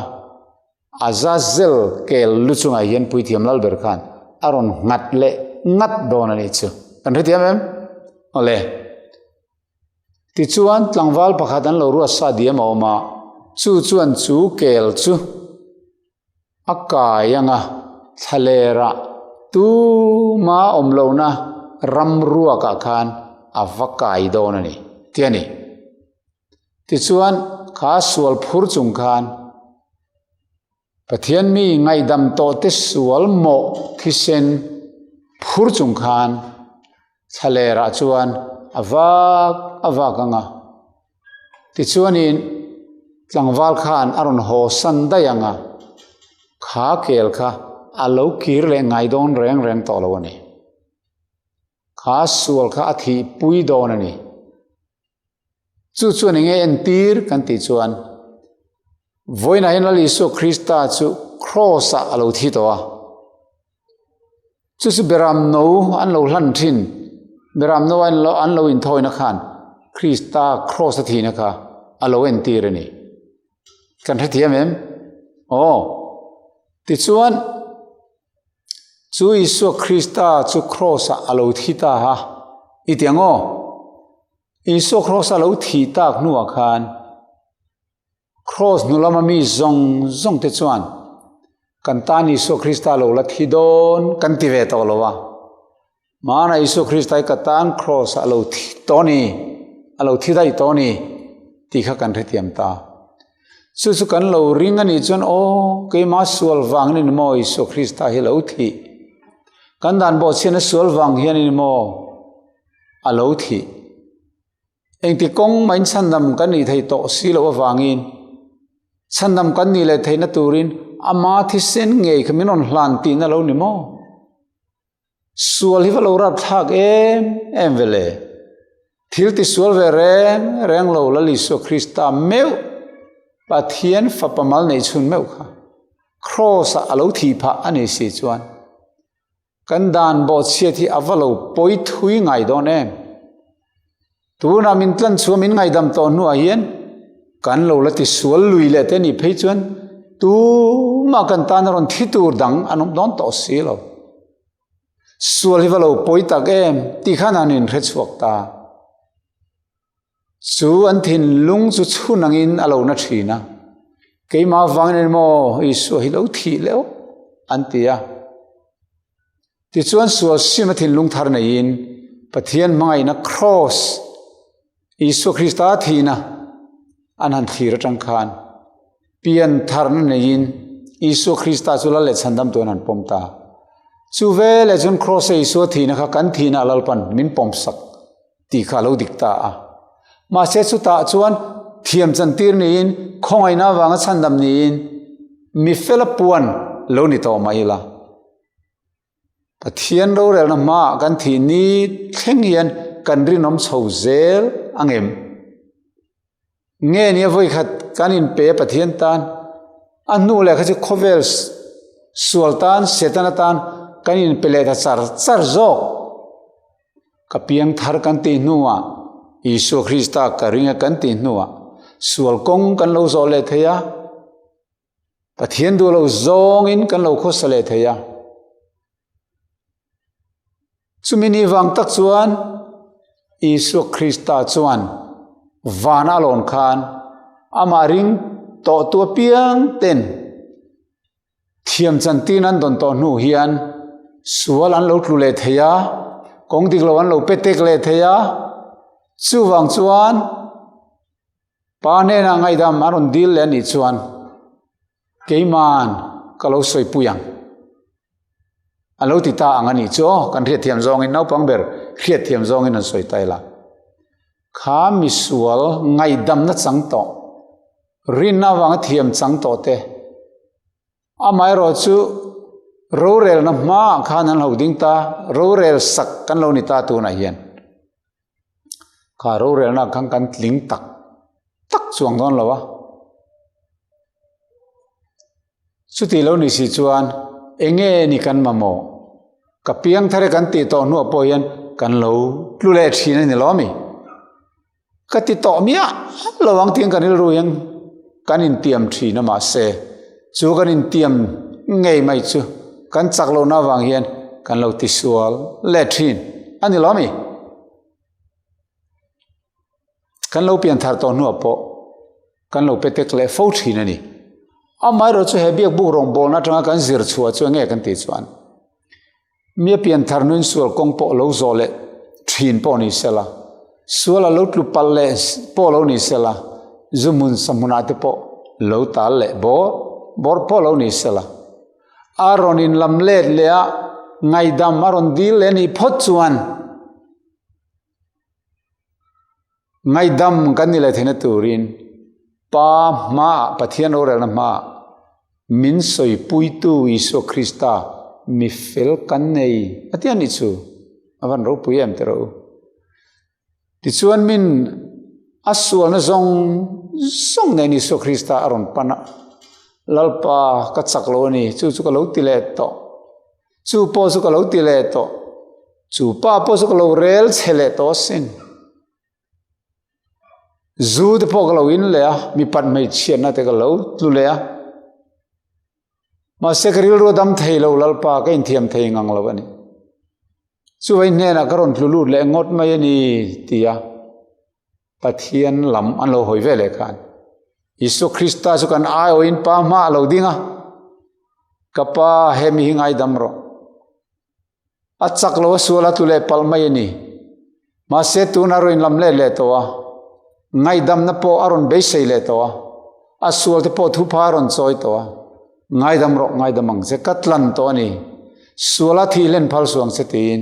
A: Azazel kel lu chungah hian Puithiam Lalber khan a rawn nghat leh ngat dawn a nih chu. Kan hrethiam em? Awle. Tichuan, tlangval pakhat an lo ruat sa diam a awm a, chu chuan chu kel chu a kai ang a, thlalerah tuma awm lohna ram ruakah khan a va kai dawn a ni, ti a ni. Tichuan, kha sual phur chung khan Pathian mi ngaihdam tawhte sual mawh thisen phur chung khan thlalerah chuan a vak a vak ang a. Tichuanin tlangval khan a rawn haw san daih ang a, kha kel kha a lo kir leh ngai dawn reng reng tawh lo a ni. Kha sual kha a thihpui dawn a ni. Chu chuan enge entir kan tih chuan vawiinah hian Lal Isua Krista chu Kraws ah a lo thi tawh a. Chu chu Beram no an lo hlan thin, Beram no an lo an lo inthawina khan Krista Kraws a thihna kha a lo entir a ni. Kan hrethiam em? Aw. Tichuan Chu Isua Krista chu Kraws ah a lo thi ta a, i ti ang aw. Isua Kraws a lo thih tak hnuah khan Kraws hnu lama mi zawng zawng te chuan kan tan Isua Krista lo la thi dawn kan ti ve tawh lo a. Mahna Isua Krista hi ka tan Kraws a lo thi tawh a ni. A lo thi daih tawh a ni tih kha kan hrethiam ta. Chu chu kan lo ring a nih chuan aw keimah sual vang in maw Isua Krista hi lo thih. Kan dan bawhchhiatna sual vang hian in maw a lo thih. Engti kawng mahin chhandam kan nih theih tawh si loh avangin chhandam kan nih leh theihna turin ama thisen ngei kha min rawn hlan tihna lo ni maw? Sual hi va lo rap thlak em em ve le. Thil ti sual ve reng reng lo Lal Isua Krista meuh Pathian fapa mal neih chhun meuh kha Kraws ah a lo thih phah a ni si chuan kan dan bawhchhiat hi a va lo pawi thui ngai dawn em. Tunah min tlan chhuah min ngaihdam tawh hnuah hian kan lo la ti sual lui leh te nih phei chuan tumah kan tan a rawn thi tur dang an awm dawn tawh si lo. Sual hi va lo pawi tak em tih khan an inhre chhuak ta. Chu an thinlung chu chhun angin a lo na thin a. Keimah vangin emaw Isua hi lo thih leh awk an ti a. Tichuan sual sim a thinlung thar neiin Pathian hmangaihna Kraws, Isua Krista thihna an han thlir atang khan pian tharna neiin Isua Krista chu Lal leh Chhandamtu an han pawm ta. Chu veleh chuan Kraws a Isua thihna kha kan thihna a Lalpan min pawmsak tih kha a lo dik ta a. Mahse chutah chuan thiam chantir niin khawngaihna avanga chhandam niin mi fela puan lo ni tawh mai ila. Pathian rorelna hmaah kan thih ni thleng hian kan rinawm chho zel ang em? Nge nia vawikhat kan inpe a Pathian tan a hnu leh kha chu khawvel sual tan Setana tan kan inpe leh ta char char zawk. Ka piang thar kan tih hnuah Isua Krista ka ring a kan tih hnuah sual kawng kan lo zawh leh thei a. Pathian duh lo zawngin kan lo khawsa leh thei a. Chumi ni vang tak chuan Isua Krista chuan vana a lawn khan amah ring tawhtu apiang ten thiam chantin an dawn tawh hnu hian sual an lo tlu leh thei a, kawng dik lo an lo pe tek leh thei a. Chuvang chuan Pa hnenah ngaihdam a rawn dil leh a nih chuan keiman ka lo sawipui ang. A lo ti ta ang a nih chu aw, kan hriatthiam zawngin naupang ber hriatthiam zawngin an sawi ta ila. Kha misual ngaihdamna chang tawh, rinna avanga thiam chang tawh te, amaherawh chu rorelna hmaah khan an lo ding ta, rorel sak kan lo ni ta tunah hian. Kha rorelna khan kan tling tak tak chuang dawn lo a. Chuti lo ni si chuan enge ni kan mamawh? Ka piang thar e kan tih tawh hnuah pawh hian kan lo tlu leh thin a ni lo ami? Ka ti tawh miah lo ang tiin kan rilru hian kan intiam thin a mahse chu kan intiam ngei mai chu kan chak lohna avang hian kan lo tisual leh thin a ni lo ami? Kan lo pian thar tawh hnuah pawh kan lo pe tek leh fo thin a ni. Amaherawh chu he biakbuk rawngbawlna atanga kan zir chhuah chu enge kan tih chuan mi a pian thar hnuin sual kawng pawh lo zawh leh thin pawh ni sela, sual a lo tlu palh leh pawh lo ni sela, zu hmun sa hmunah te pawh lo tal leh bawr bawr pawh lo ni sela, a rawn inlam let leh a ngaihdam a rawn dil leh a nih phawt chuan Ngaihdam kan ni leh theihna turin Pa hmaah, Pathian rorelna hmaah min sawipuitu Isua Krista mi fel kan nei a ti a nih chu. A van ropui em teh rawh u. Tichuan min a sualna zawng zawng nen Isua Krista a rawn pan a, Lalpa ka chak lo a ni, chu chu ka lo ti leh tawh. Chu pawh chu ka lo ti leh tawh. Chu pa pawh chu ka lo rel chhe leh tawh asin. Zu te pawh ka lo in leh a, mipat hmeichhiatna te ka lo tlu leh a. Mahse ka rilru a dam thei lo Lalpa ka inthiam thei ngang lo a ni. Chuvai hnenah ka rawn tlu lut leh ngawt mai a ni ti a. Pathian lam an lo hawi ve leh khan Isua Krista chu kan aiawhin Pa hmaah a lo ding a, Ka Pa, he mi hi ngaidam rawh. A chak lo a sual a tlu leh palh mai a ni. Mahse tuna rawn inlam let leh tawh a. Ngaihdamna pawh a rawn beisei leh tawh a, a sualte pawh thupha a rawn chawi tawh a. Ngaidam rawh, ngaidam ang che, ka tlan tawh a ni. Suala thih hlen phal suang che tiin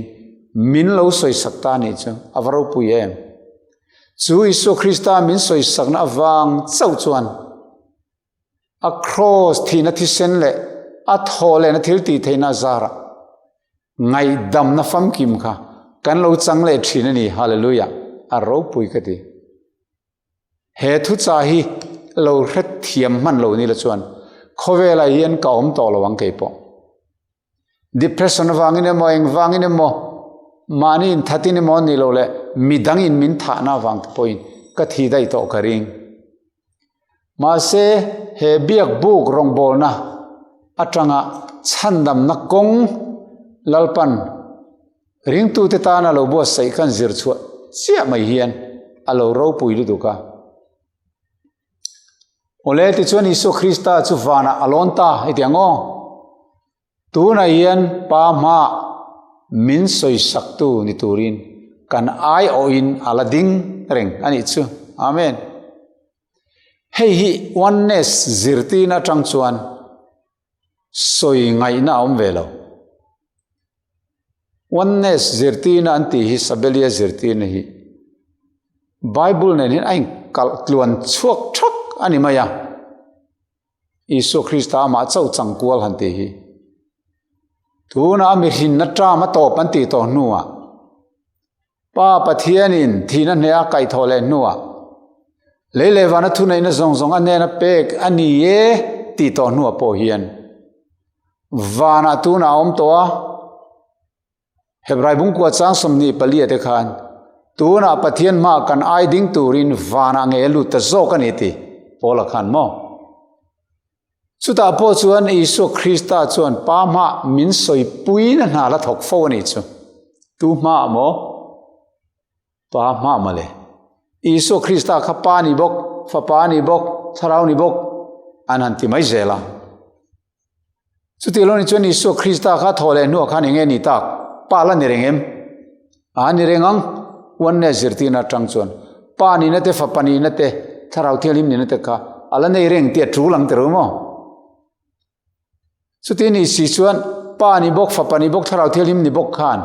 A: min lo sawisak ta a nih chu, a va ropui em! Chu Isua Krista min sawisakna avang chauh chuan a kraws thihna thisen leh a thawh lehna thil tih theihna a zarah ngaihdamna famkim kha kan lo chang leh thin a ni. Hallelujah! A ropui ka ti. He thuchah hi lo hrethiam hman lo ni la chuan khawvelah hian ka awm tawh lo ang kei pawh. Depression avangin emaw engvangin emaw mahni inthatin emaw ni lo leh midang in min thahna avang te pawhin ka thi daih tawh ka ring. Mahse he biak buk rawngbawlna atanga chhandamna kawng Lalpan ringtute tana lo buatsaih kan zir chhuah chiah mai hian a lo ropui lutuk a. Awle tichuan Isua Krista chu vanah a lawn ta i ti ang aw. Tunah hian Pa hmaah min sawisaktu ni turin kan aiawhin a la ding reng a nih chu. Amen. Hei hi oneness zirtirna atang chuan sawi ngaihna a awm ve lo. Oneness zirtirna an tih hi Sabelia zirtirna hi Bible nen hian a inkalh tluan chhuak thak a ni mai a. Isua Krista amah chauh chang kual han tih hi. Tuna a mihrinna term a tawp an tih tawh hnuah Pa Pathianin thihna hneh a kaihthawh leh hnuah lei leh vana thuneihna zawng zawng a hnena pek a ni e tih tawh hnuah pawh hian vanah tunah a awm tawh a. Hebrai bungkua chang 24 te khan tunah Pathian hmaah kan ai ding turin vanah ngei a lut ta zawk a ni ti Paula khan maw? Chutah pawh chuan Isua Krista chuan Pa hmaah min sawipuina hna la thawk fo a nih chu. Tu hmaah maw? Pa hmaah mawle. Isua Krista kha Pa ni bawk, Fapa ni bawk, Thlarau ni bawk an han ti mai zel a. Chutih lo ni chuan Isua Krista kha thawh leh hnuah khan eng nge ni tak? Pa la ni reng em? A ni reng ang. Oneness zirtirna atang chuan Pa nihna te, Fapa nihna te, Thlarau Thianghlim nihna te kha a la nei reng tih a tul ang tirh maw? Chuti ni si chuan Pa ni bawk, Fapa ni bawk, Thlarau Thianghlim ni bawk khan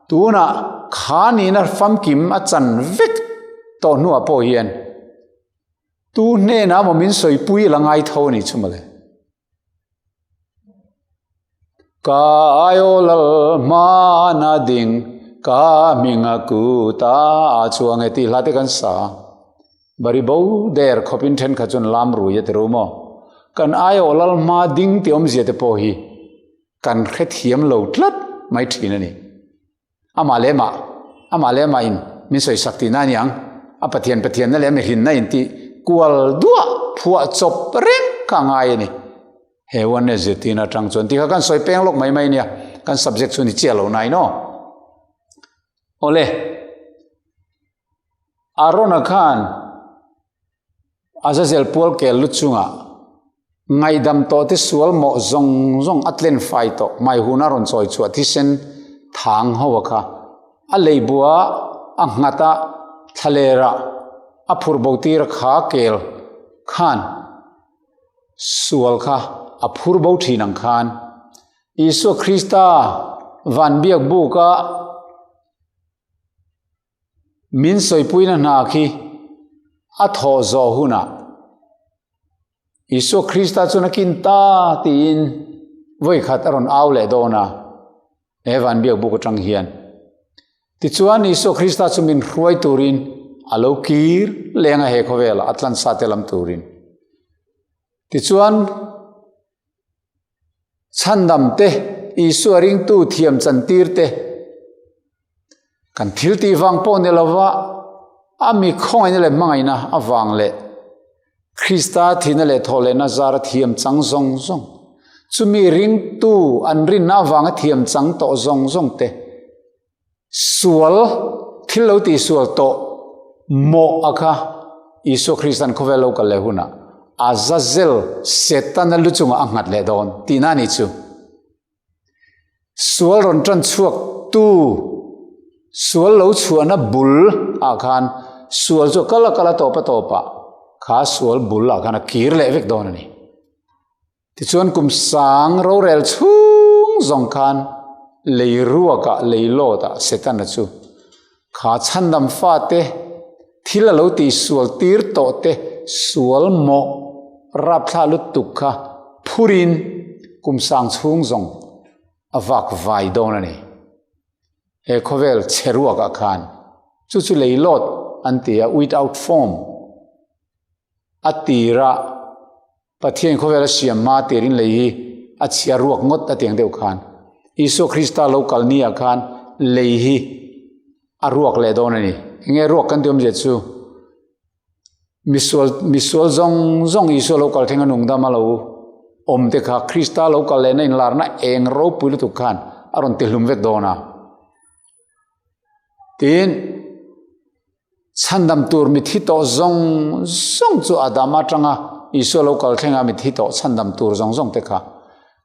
A: tunah kha nihna famkim a chan vek tawh hnuah pawh hian tu hnenah maw min sawipui la ngai tho a nih chu mawle. Ka aiaw lal hmana ding ka hminga kuta a chuang e tih hla te kan sa. Bari bo der khawpin thenkhat chuan lam rui a ti ro maw? Kan aiaw lal hma ding tih awmzia te pawh hi kan hrethiam lo tlat mai thin a ni. Amah leh mah, amah leh mah in min sawisak tihna a ni ang. A Pathian Pathianna leh a mihrinna in tih kual duah phuah chawp reng kha a ngai a ni. He oneness zirtirna atang chuan tikha kan sawi peng lawk mai mai nia, kan subject chu ni chiah lo nai naw. Awle, Arona khan Azazel pual kel lu chungah ngaihdam tawh te sual mawh zawng zawng a tlen fai tawh mai hun a rawn chawi chhuah thisen thang ho a kha a lei bua a nghat a thlaler ah a phurh bo tir a kha kel khan sual kha a phur bo thin ang khan Isua Krista van biak buk a Min sawipuina hna khi a thawh zawh hunah Isua Krista chuan a kin ta tiin vawikhat a rawn au leh dawn a, he van biak buk atang hian. Tichuan Isua Krista chu min hruai turin a lo kir leng a he khawvelah a tlansa te lam turin. Tichuan Chhandam te, Isua ringtu thiam chantir te, kan thil tih vang pawh ni lova a mi khawngaihna leh hmangaihna avang leh Krista thihna leh thawhlehna zara thiam chang zawng zawng, chumi ringtu an rinna avanga thiam chang tawh zawng zawng te, Sual, thil lo tih sual tawh mawh a kha Isua Kristan khawvel lo kal leh hunah Azazel, Setana lu chungah a nghat leh dawn tihna a ni chu. Sual rawn tan chhuak tu, sual lo chhuahna bul ah khan. sual chu a kal a kal a tawp a tawpah kha sual bul ah khan a kir leh vek dawn a ni. Tichuan kum sang rorel chhung zawng khan lei ruakah lei lawtah Setana chu kha chhandam fate thil a lo tihsual tir tawh te sual mawh rapthla lutuk kha phurin kum sang chhung zawng a vak vai dawn a ni. He khawvel chhe ruakah khan chu chu lei lawt an ti a, without form a tira Pathian khawvel a siam hma tirin lei hi a chhia ruak ngawt a tiang deuh khan Isua Krista lo kal ni ah khan lei hi a ruak leh dawn a ni. Enge ruak kan tih awmzia chu misual misual zawng zawng Isua lo kal thleng a nungdam a lo awm te kha Krista lo kal lehna inlarna eng ropui lutuk khan a rawn ti hlum vek dawn a. Tin. Chhandam tur mithi tawh zawng zawng chu Adama atanga Isua lo kal thlenga mithi tawh chhandam tur zawng zawng te kha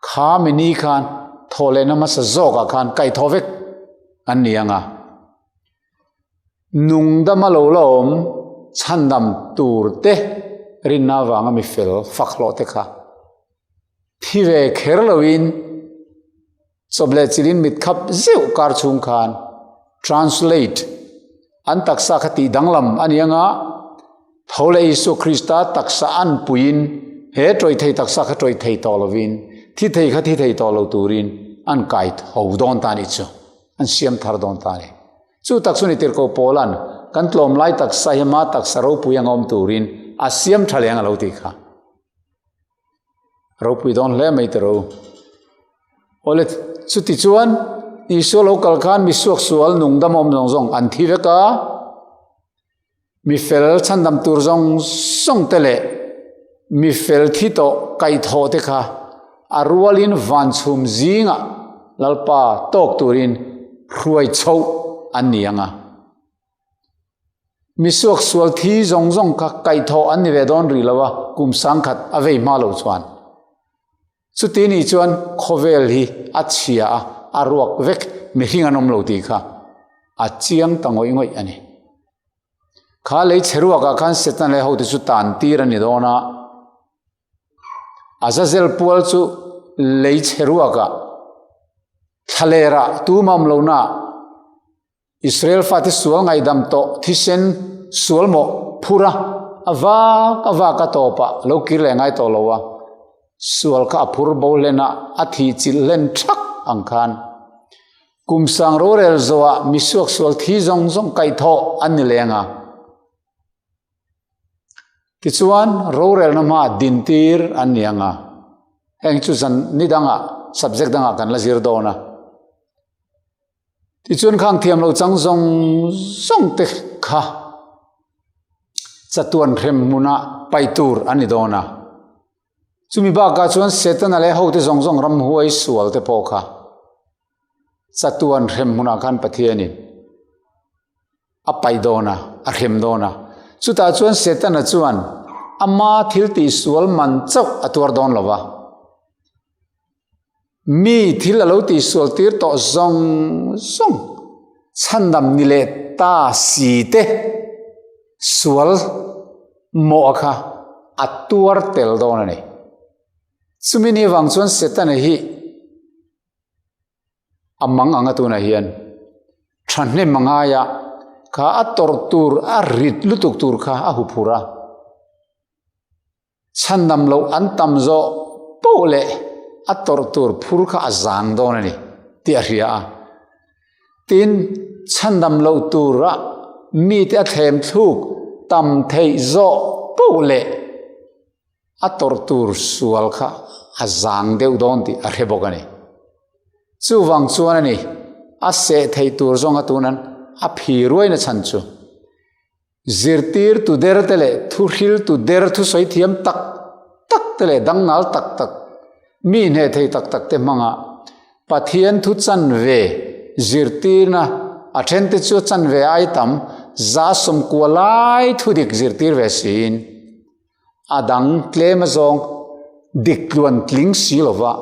A: kha mi ni khan thawh lehna hmasa zawkah khan kaihthawh vek an ni ang a. Nungdama lo la awm chhandam tur te rinna avanga mi fel fak hlawh te kha thi ve kher loin Chawp leh chilin mit khap zeuh kar chhung khan Translate an taksa kha tih danglam a ni anga, tho leh Isua Krista taksa an puiin he tawih thei taksa kha tawih thei tawh lovin thi thei kha thi thei tawh lo turin an kai tho dawn ta nih chu, an siam thar dawn ta a ni. Chu tak chu ni tirhkoh Paula'n kan tlawm lai taksa hi ama taksa ropui anga awm turin a siam tha leng a lo tih kha. Ropui dawn hle mai tiro. Awle chuti chuan Isua lo kal khan mi suak sual nungdam awm zawng zawng an thi vek a, mi fel chhandam tur zawng zawng te leh mi fel thi tawh kaihthawh te kha a rualin van chhum zingah Lalpa tawk turin hruai chhoh an ni ang a. Mi suak sual thi zawng zawng kha kaihthawh an ni ve dawn rih lo a, kum sangkhat a vei hma lo chuan. Chuti nih chuan khawvel hi a chhia a, a ruak vek mihring an awm lo tih kha a chiang ta ngawih ngawih a ni. Kha lei chhe ruakah khan Satan leh hote chu tan tir a ni dawn a, Azazel pual chu lei chhe ruakah thlalerah tumah awm lohnaah Israel fate sual ngaihdam tawh thisen sual mawh phur a, a vak a vak a tawpah lo kir leh ngai tawh lo a, sual kha a phur bo hlen a, a thih chilh hlen thak ang khan kum sang rorel zawhah misuak sual thi zawng zawng kaihthawh an ni leng a. Tichuan rorelna hmaah dintir an ni ang a, heng chu zan ni dangah subject dangah kan la zir dawn a. Tichuan khang thiam lo chang zawng zawng te kha chatuan hrem hmuna paih tur a ni dawn a. Chumi bakah chuan Setana leh hote zawng zawng ramhuai sual te pawh kha chatuan hrem hmunah khan Pathianin a paih dawn a, a hrem dawn a. Chutah chuan Setana chuan ama thil tihsual man chauh a tuar dawn lo va. Mi thil a lo tihsual tir tawh zawng zawng chhandam ni leh ta si te sual mawh kha a tuar tel dawn a ni. Chumi ni vang chuan Setana hi a mang anga tunah hian thahnem a ngai a, kha a tawrh tur a rit lutuk tur kha a huphurh a. Chhandam loh an tam zawh poh leh a tawrh tur phur kha a zang dawn a ni tih a hria a. Tin, chhandam loh tura mite a thlem thluk tam theih zawh poh leh a tawrh tur sual kha a zang deuh dawn tih a hre bawk a ni. Chuvang chuan a ni, a seh theih tur zawnga tunan a phi ruaina chhan chu. Zirtirtu der te leh thuhriltu der thusawi thiam tak tak te leh dangnal tak tak, mi hneh thei tak tak te hmanga Pathian thu chanve zirtirna a then te chu a chanve ai tam za sawmkua lai thu dik zirtir ve siin a dang tlem azawng dik tluan tling si lova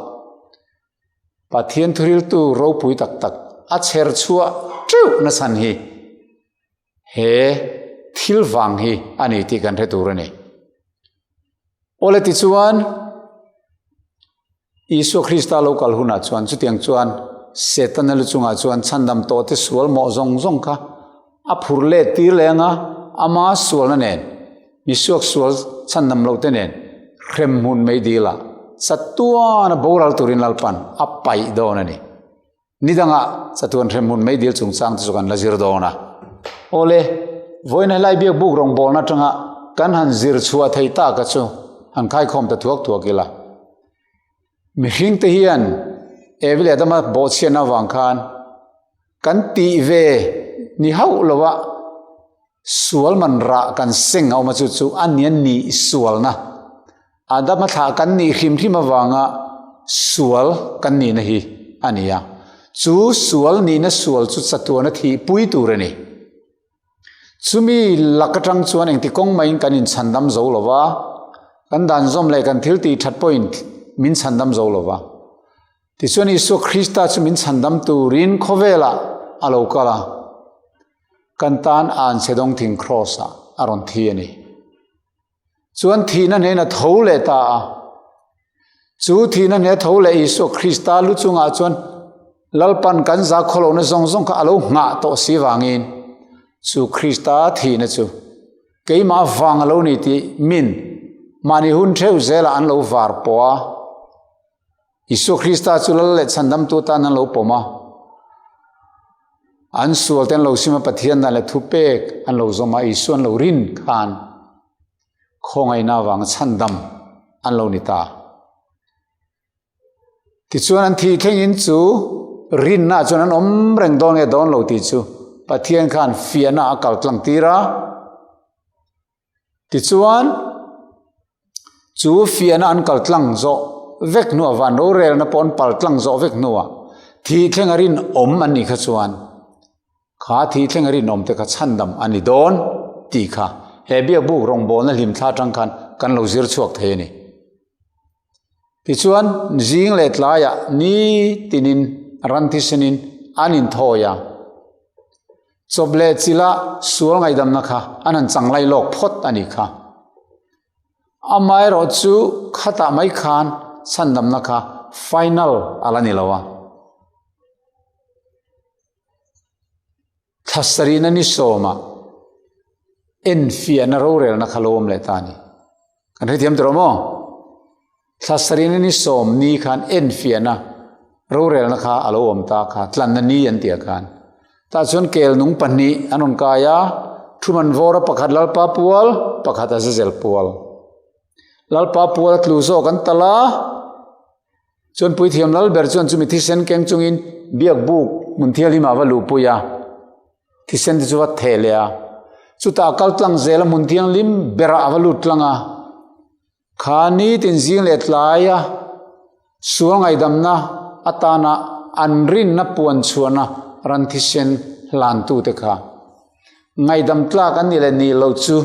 A: Pathian thuhriltu ropui tak tak a chher chhuah teuh nachhan hi. He thil vang hi a ni tih kan hre tur a ni. Awle tichuan, Isua Krista lo kal hunah chuan chutiang chuan Setana lu chungah chuan chhandam tawhte sual mawh zawng zawng kha a phur let tir leh anga ama sualna nen misuak sual chhandam lohte nen hremhmun meidilah chatuan a boral turin Lalpan a paih dawn a ni. Ni dangah chatuan hremhmun meidil chungchang te chu kan la zir dawn a. Awle, vawiin helai biak buk rawngbawlna atanga kan han zir chhuah thei tak a chu han khaikhawm ta thuak thuak ila. Mihring te hian Evi leh Adama bawhchhiatna avang khan kan tih ve ni hauh lo a, Sual man rah kan seng a awm a chu chu a nia nih sualna. Adama thlah kan nih hrim hrim avanga sual kan nihna hi a ni a. Chu sual nihna sual chu chatuana thih pui tur a ni. Chumi lak atang chuan engti kawng maiin kan inchhandam zo lo va, kan dan zawm leh kan thil tih that pawhin min chhandam zo lo va. Tichuan Isua Krista chu min chhandam turin khawvelah a lo kal a. Kan tan an chhe dawng thing Kraws ah a rawn thi a ni. Chuan thihna hnen a tho leh ta a. Chu thihna hnen a tho leh Isua Krista lu chungah chuan Lalpan kan za khawlohna zawng zawng kha a lo nghah tawh si vangin chu Krista thihna chu keimah vang a lo ni tih min mahni hun theuh zelah an lo var pawh a. Isua Krista chu lal leh chhandamtu atan an lo pawm a. An sual te an lo sim a, Pathian dan leh thupek an lo zawm a, Isua an lo rin khan khawngaihna avanga chhandam an lo ni ta. Tichuan an thih thlengin chu rinna chuan an awm reng dawn nge dawn lo tih chu Pathian khan fiahna a kal tlang tir a. Tichuan, chu fiahna an kal tlang zawh vek hnuah, van rorelna pawh an pal tlang zawh vek hnuah, thih thleng a rinawm an nih kha chuan, kha thih thleng a rinawm te kha chhandam a ni dawn tih kha he biakbuk rawngbawlna hlimthla atang khan kan lo zir chhuak thei a ni. Tichuan, zing leh tlaiah ni tinin ran thisenin an inthawi a. Chawp leh chila sual ngaihdamna kha an han chang lai lawk phawt a nih kha. Amaherawh chu khatah mai khan chhandamna kha final a la ni lo a. Thla sarihna ni sawmah enfiahna rorelna kha lo awm leh ta a ni. Kan hrethiam tawh maw? Thla sarihna ni sawm ni khan enfiahna rorelna kha a lo awm ta kha, tlanna ni an tih ah khan. Tah chuan kel nung pahnih an rawn kai a, thuman vawra pakhat Lalpa pual, pakhat Azazel pual. Lalpa pual a tlu zawk an tal a, Chuan Puithiam lal ber chuan chumi thisen keng chungin biak buk hmun thianghlim ah va luhpui a, thisen te chu va theh leh a. Chutah a kal tlang zel a hmun thianghlim berah a va lut tlang a. Kha nitin zing leh tlai a sual ngaihdamna atana an rinna puan chhuahna ran thisen hlantute kha ngaihdam tlak an nih leh nih loh chu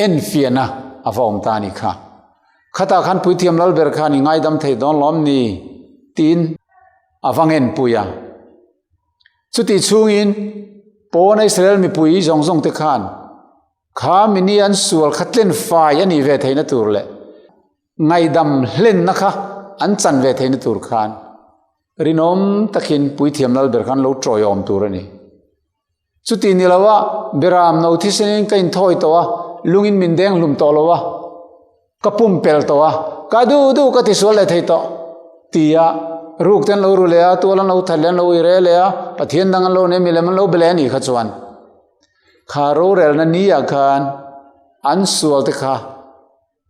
A: enfiahna a va awm ta a nih kha. Khatah khan Puithiam Lalber khan i ngaidam thei dawn lawm ni? tiin a va ngenpui a. Chutih chhungin pawna Israel mipui zawng zawng te khan kha mini an sual kha tlen fai a nih ve theihna tur leh ngaihdam hlenna kha an chan ve theihna tur khan rinawm takin Puithiam Lalber khan lo tawiawm tur a ni. Chuti ni lo a, Beram no thisenin ka inthawi tawh a, lungin min deng hlum tawh lo a, ka pumpel tawh a, ka duh duh ka tisual leh thei tawh, tia ruk te an lo ru leh a, tual an lo that leh an lo uire leh a, Pathian dang an lo nei milem an lo be leh a nih kha chuan kha rorelna ni ah khan an sual te kha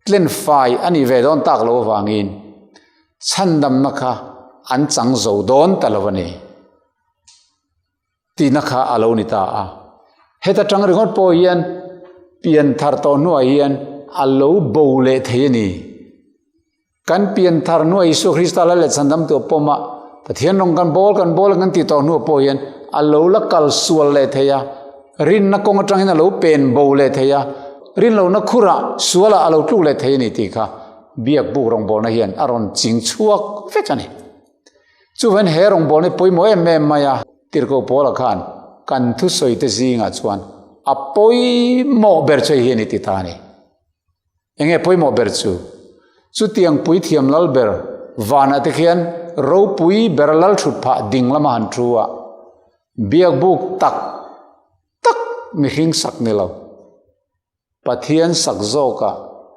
A: tlen fai a nih ve dawn tak loh avangin chhandamna kha an chang zo dawn ta lo a ni. Tihna kha a lo ni ta a. Heta tang ringawt pawh hian pian thar tawh hnuah hian a lo bo leh thei a ni. Kan pian thar hnuah Isua Krista la leh chhandam tur pawm a, Pathian rawng kan bawl kan bawl kan tih tawh hnuah pawh hian a lo la kal sual leh thei a, rinna kawng atangin a lo pen bo leh thei a, rinlohna khurah sualah a lo tluk leh thei a ni tih kha biak buk rawngbawlna hian a rawn ching chhuak vek a ni. Chuvain he rawngbawlna hi pawimawh em em mai a, Tirhkoh Paula khan kan thusawi te zingah chuan. A pawimawh ber chu hei hi a ni ti ta a ni. Enge pawimawh ber chu? Chutiang puithiam lal ber vanah te khian ropui ber lal thut phah ding lama han thu a, biakbuk tak tak mihring sak ni lo, Pathian sak zawka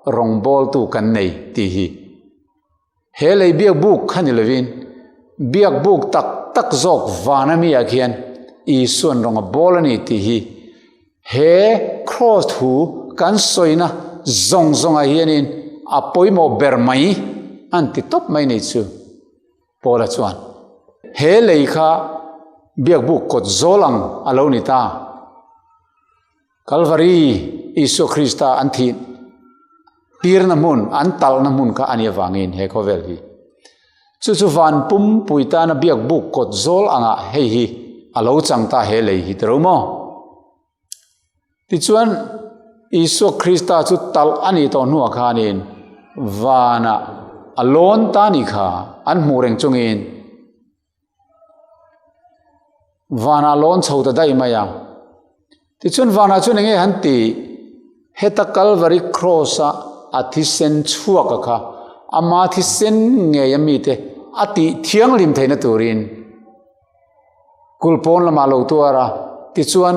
A: rawngbawltu kan nei tih hi. He lei biakbuk kha ni lovin biakbuk tak tak zawk vana mi ah khian Isuan rawng a bawl a ni tih hi he kraws thu kan sawina zawng zawngah hianin a pawimawh ber mai an ti tawp mai ni chu Paula chuan he lei kha biakbuk kawt zawl ang a lo ni ta. Kalvari, Isua Krista an thih tirna hmun, an talhna hmun kha a nih avangin he khawvel hi. Chu chu van pumpui tana biak buk kawt zawl angah hei hi a lo chang ta he lei hi tiro maw? Tichuan, Isua Krista chu talh a nih tawh hnuah khanin vanah a lawn ta nih kha an hmuh reng chungin, Vanah lawn chho ta daih mai a. Tichuan vanah chuan enge han ti? Heta Calvary Cross a a thisen chhuak a kha ama thisen ngei a mite a tih thianghlim theihna turin kulpawn lamah lo tuar a, tichuan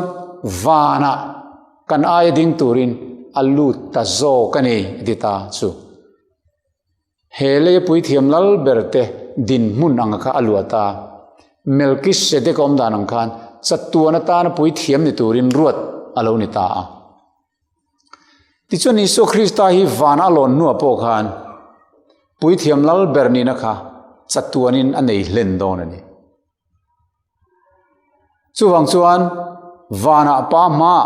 A: vanah kan aia ding turin a lut ta zawk a ni a ti ta chu. He lei puithiam lal ber te dinhmun ang kha a luah ta. Melkisedek awm dan ang khan chatuan atana puithiam ni turin ruat a lo ni ta a. Tichuan Isua Krista hi van a lawn hnuah pawh khan puithiam lal ber nihna kha chatuanin a nei hlen dawn a ni. Chuvang chuan vanah pa hma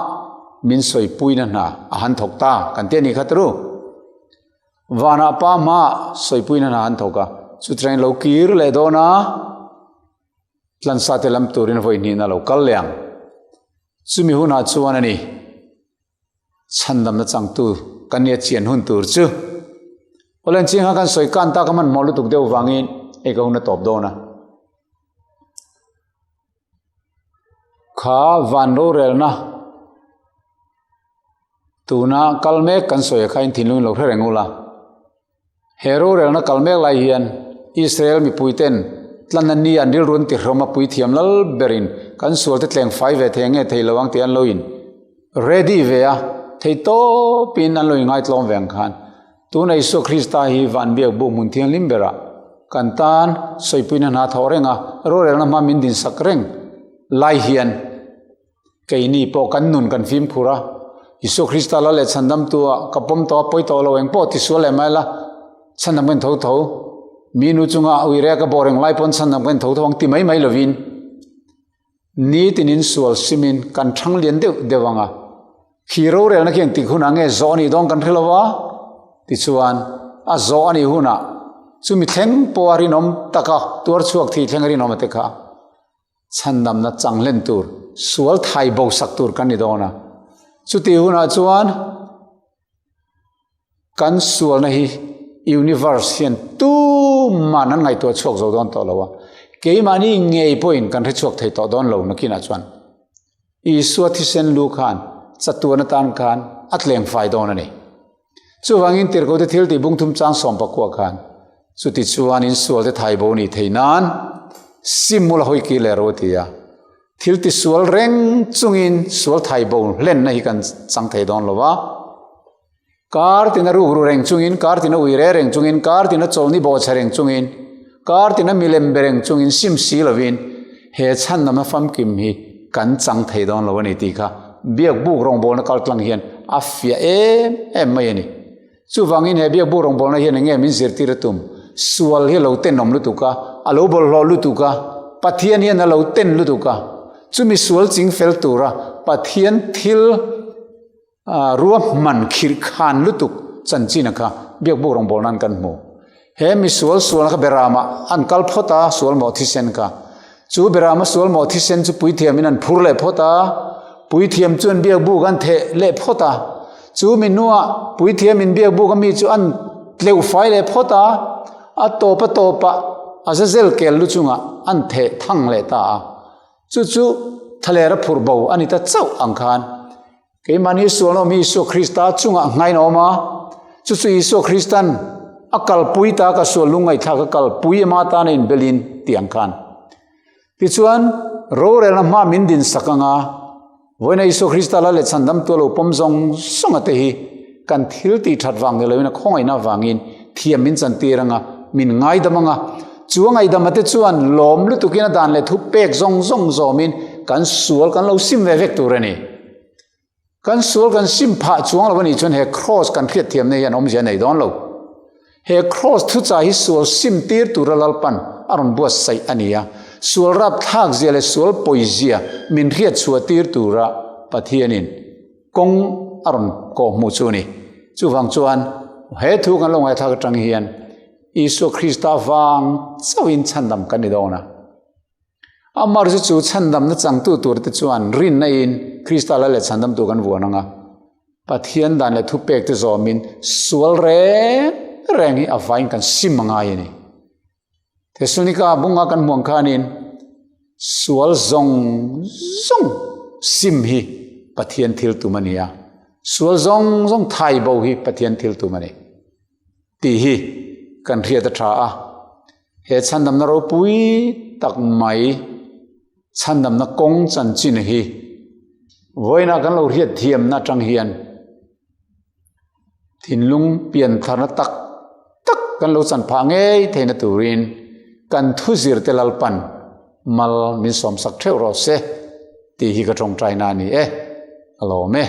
A: min sawipuina hna a han thawk ta kan ti a ni kha tru. Vanah pa hma sawipuina hna han thawk a, chutiangin lo kir leh dawn a, tlansa te lam turin vawi hnihna lo kal leh ang. Chumi hunah chuan a ni. Chhandamna changtu kan nia chian hun tur chu Awle ching kha kan sawi kan tak a hmanhmawh lutuk deuh vangin hei ka hun a tawp dawn a. Kha van rorelna tuna kal mek kan sawi a kha in thinlung in lo hre reng ula. He rorelna kal mek lai hian Israel mipuiten tlanna ni an rilru an tihrawm a puithiam lal berin kan sualte tleng fai ve thei nge thei lo ang tih an lo in ready ve a, thei tawpin an lo inngaitlawm ve ang khan tuna Isua Krista hi van biak buk hmun thianghlim berah kan tan sawipuina hna thawh reng a, rorelna hma min dinsak reng lai hian Keini pawh kan nun kan fimkhur a, Isua Krista la leh chhandamtu ah ka pawm tawh a, pawi tawh lo eng pawh ti sual leh mai la, chhandam kan tho tho, mi nu chunga ui rek a bawh reng lai pawn chhandam kan tho tho ang ti mai mai lovin nitinin sual simin kan thang lian deuh deuh ang a, khi rorelna khi engtik hunah nge zawh a nih dawn kan hre lo a, tichuan a zawh a nih hunah chumi thleng pawha rinawm taka tuar chhuak thih thleng rinawm a te kha. Chhandamna changhlen tur, sual thai bo sak tur kan ni dawn a. Chuti hunah chuan kan sualna hi universe hian tuman an ngaihtuah chhuak zo dawn tawh lo a. Keimahni ngei pawhin kan hre chhuak thei tawh dawn lo nakinah chuan. Isua thisen lu khan chatuan atan khan a tleng fai dawn a ni. Chuvangin tirhkote thil tih bung thum chang sawm pakua khan chuti chuan in sualte thai bo nih thei nan sim mul a hawi kir leh ro a ti a. Thil ti sual reng chungin sual thai bo hlenna hi kan chang thei dawn lo va. Kar tina ruk ru reng chungin, kar tina ui re reng chungin, kar tina chawlni bawhchhe reng chungin, kar tina milem be reng chungin sim si lovin he chhandamna famkim hi kan chang thei dawn lo a ni tih kha biakbuk rawngbawlna kaltlang hian a fiah em em mai a ni. Chuvangin he biakbuk rawngbawlna hian enge min zirtir a tum? Sual hi a lo tenawm lutuk a, a lo bawlhhlawh lutuk a, Pathian hian a lo ten lutuk a, chumi sual ching fel tura Pathian thil Ruahman khirh khan lutuk chanchin a kha biakbuk rawngbawlna nan kan hmu. He misual sualna kha Beramah an kal phawt a, sual mawh thisen kha. Chu Berama sual mawh thisen chu puithiamin an phur leh phawt a, puithiam chuan biakbuk an theh leh phawt a. Chu mi hnuah puithiamin biakbuk a mi chu an tleuh fai leh phawt a, a tawp a tawpah Azazel kel lu chungah an theh thang leh ta a. Chu chu thlaler a phurh bo a ni ta chauh ang khan. Keimahni sualna awm hi Isua Krista chungah nghain a awm a, chu chu Isua Kristan a kalpui ta ka sual lungngaihthlak a kalpui ema tana inbelin tih ang khan. Tichuan, rorelna hma min din sak anga vawiina Isua Krista la leh chhandamtu a lo pawm zawng zawng a te hi kan thil tih that vang ni loin a khawngaihna avangin thiam min chantir anga min ngaidam anga chu a ngaihdam a te chuan lawm lutukin a dan leh thu pek zawng zawng zawmin kan sual kan lo sim ve vek tur a ni. Kan sual kan sim phah chuang lo a nih chuan he kraws kan hriatthiamna hian awmzia a nei dawn lo. He kraws thuchah hi sual sim tir tura Lalpan a rawn buatsaih a ni a, sual rapthlak zia leh sual pawi zia min hriatchhuah tir tura Pathianin kawng a rawn kawhhmuh chu a ni. Chuvang chuan he thu kan lo ngaithlak atang hian Isua Krista vang chauhin chhandam kan ni dawn a. Amar chu chu chhandamna changtu turte chuan rinna in Krista lal leh chhandamtu kan vuan ang a. Pathian dan leh thupek te zawmin sual reng reng hi a vain kan sim a ngai a ni. Thesalonika bunga kan hmuang khanin sual zawng zawng sim hi Pathian thil tum a ni a. Sual zawng zawng thai bo hi Pathian thil tum a ni. Tih hi kan hriat a tha a. He chhandamna ropui tak mai chhandamna kawng chanchin hi vawiina kan lo hriat thiamna atang hian thinlung piantharna tak tak kan lo chan phah ngei theihna turin kan thuzir te Lalpan mal min sawmsak theuh rawh se tih hi ka tawngtaina a ni e. A lawm e.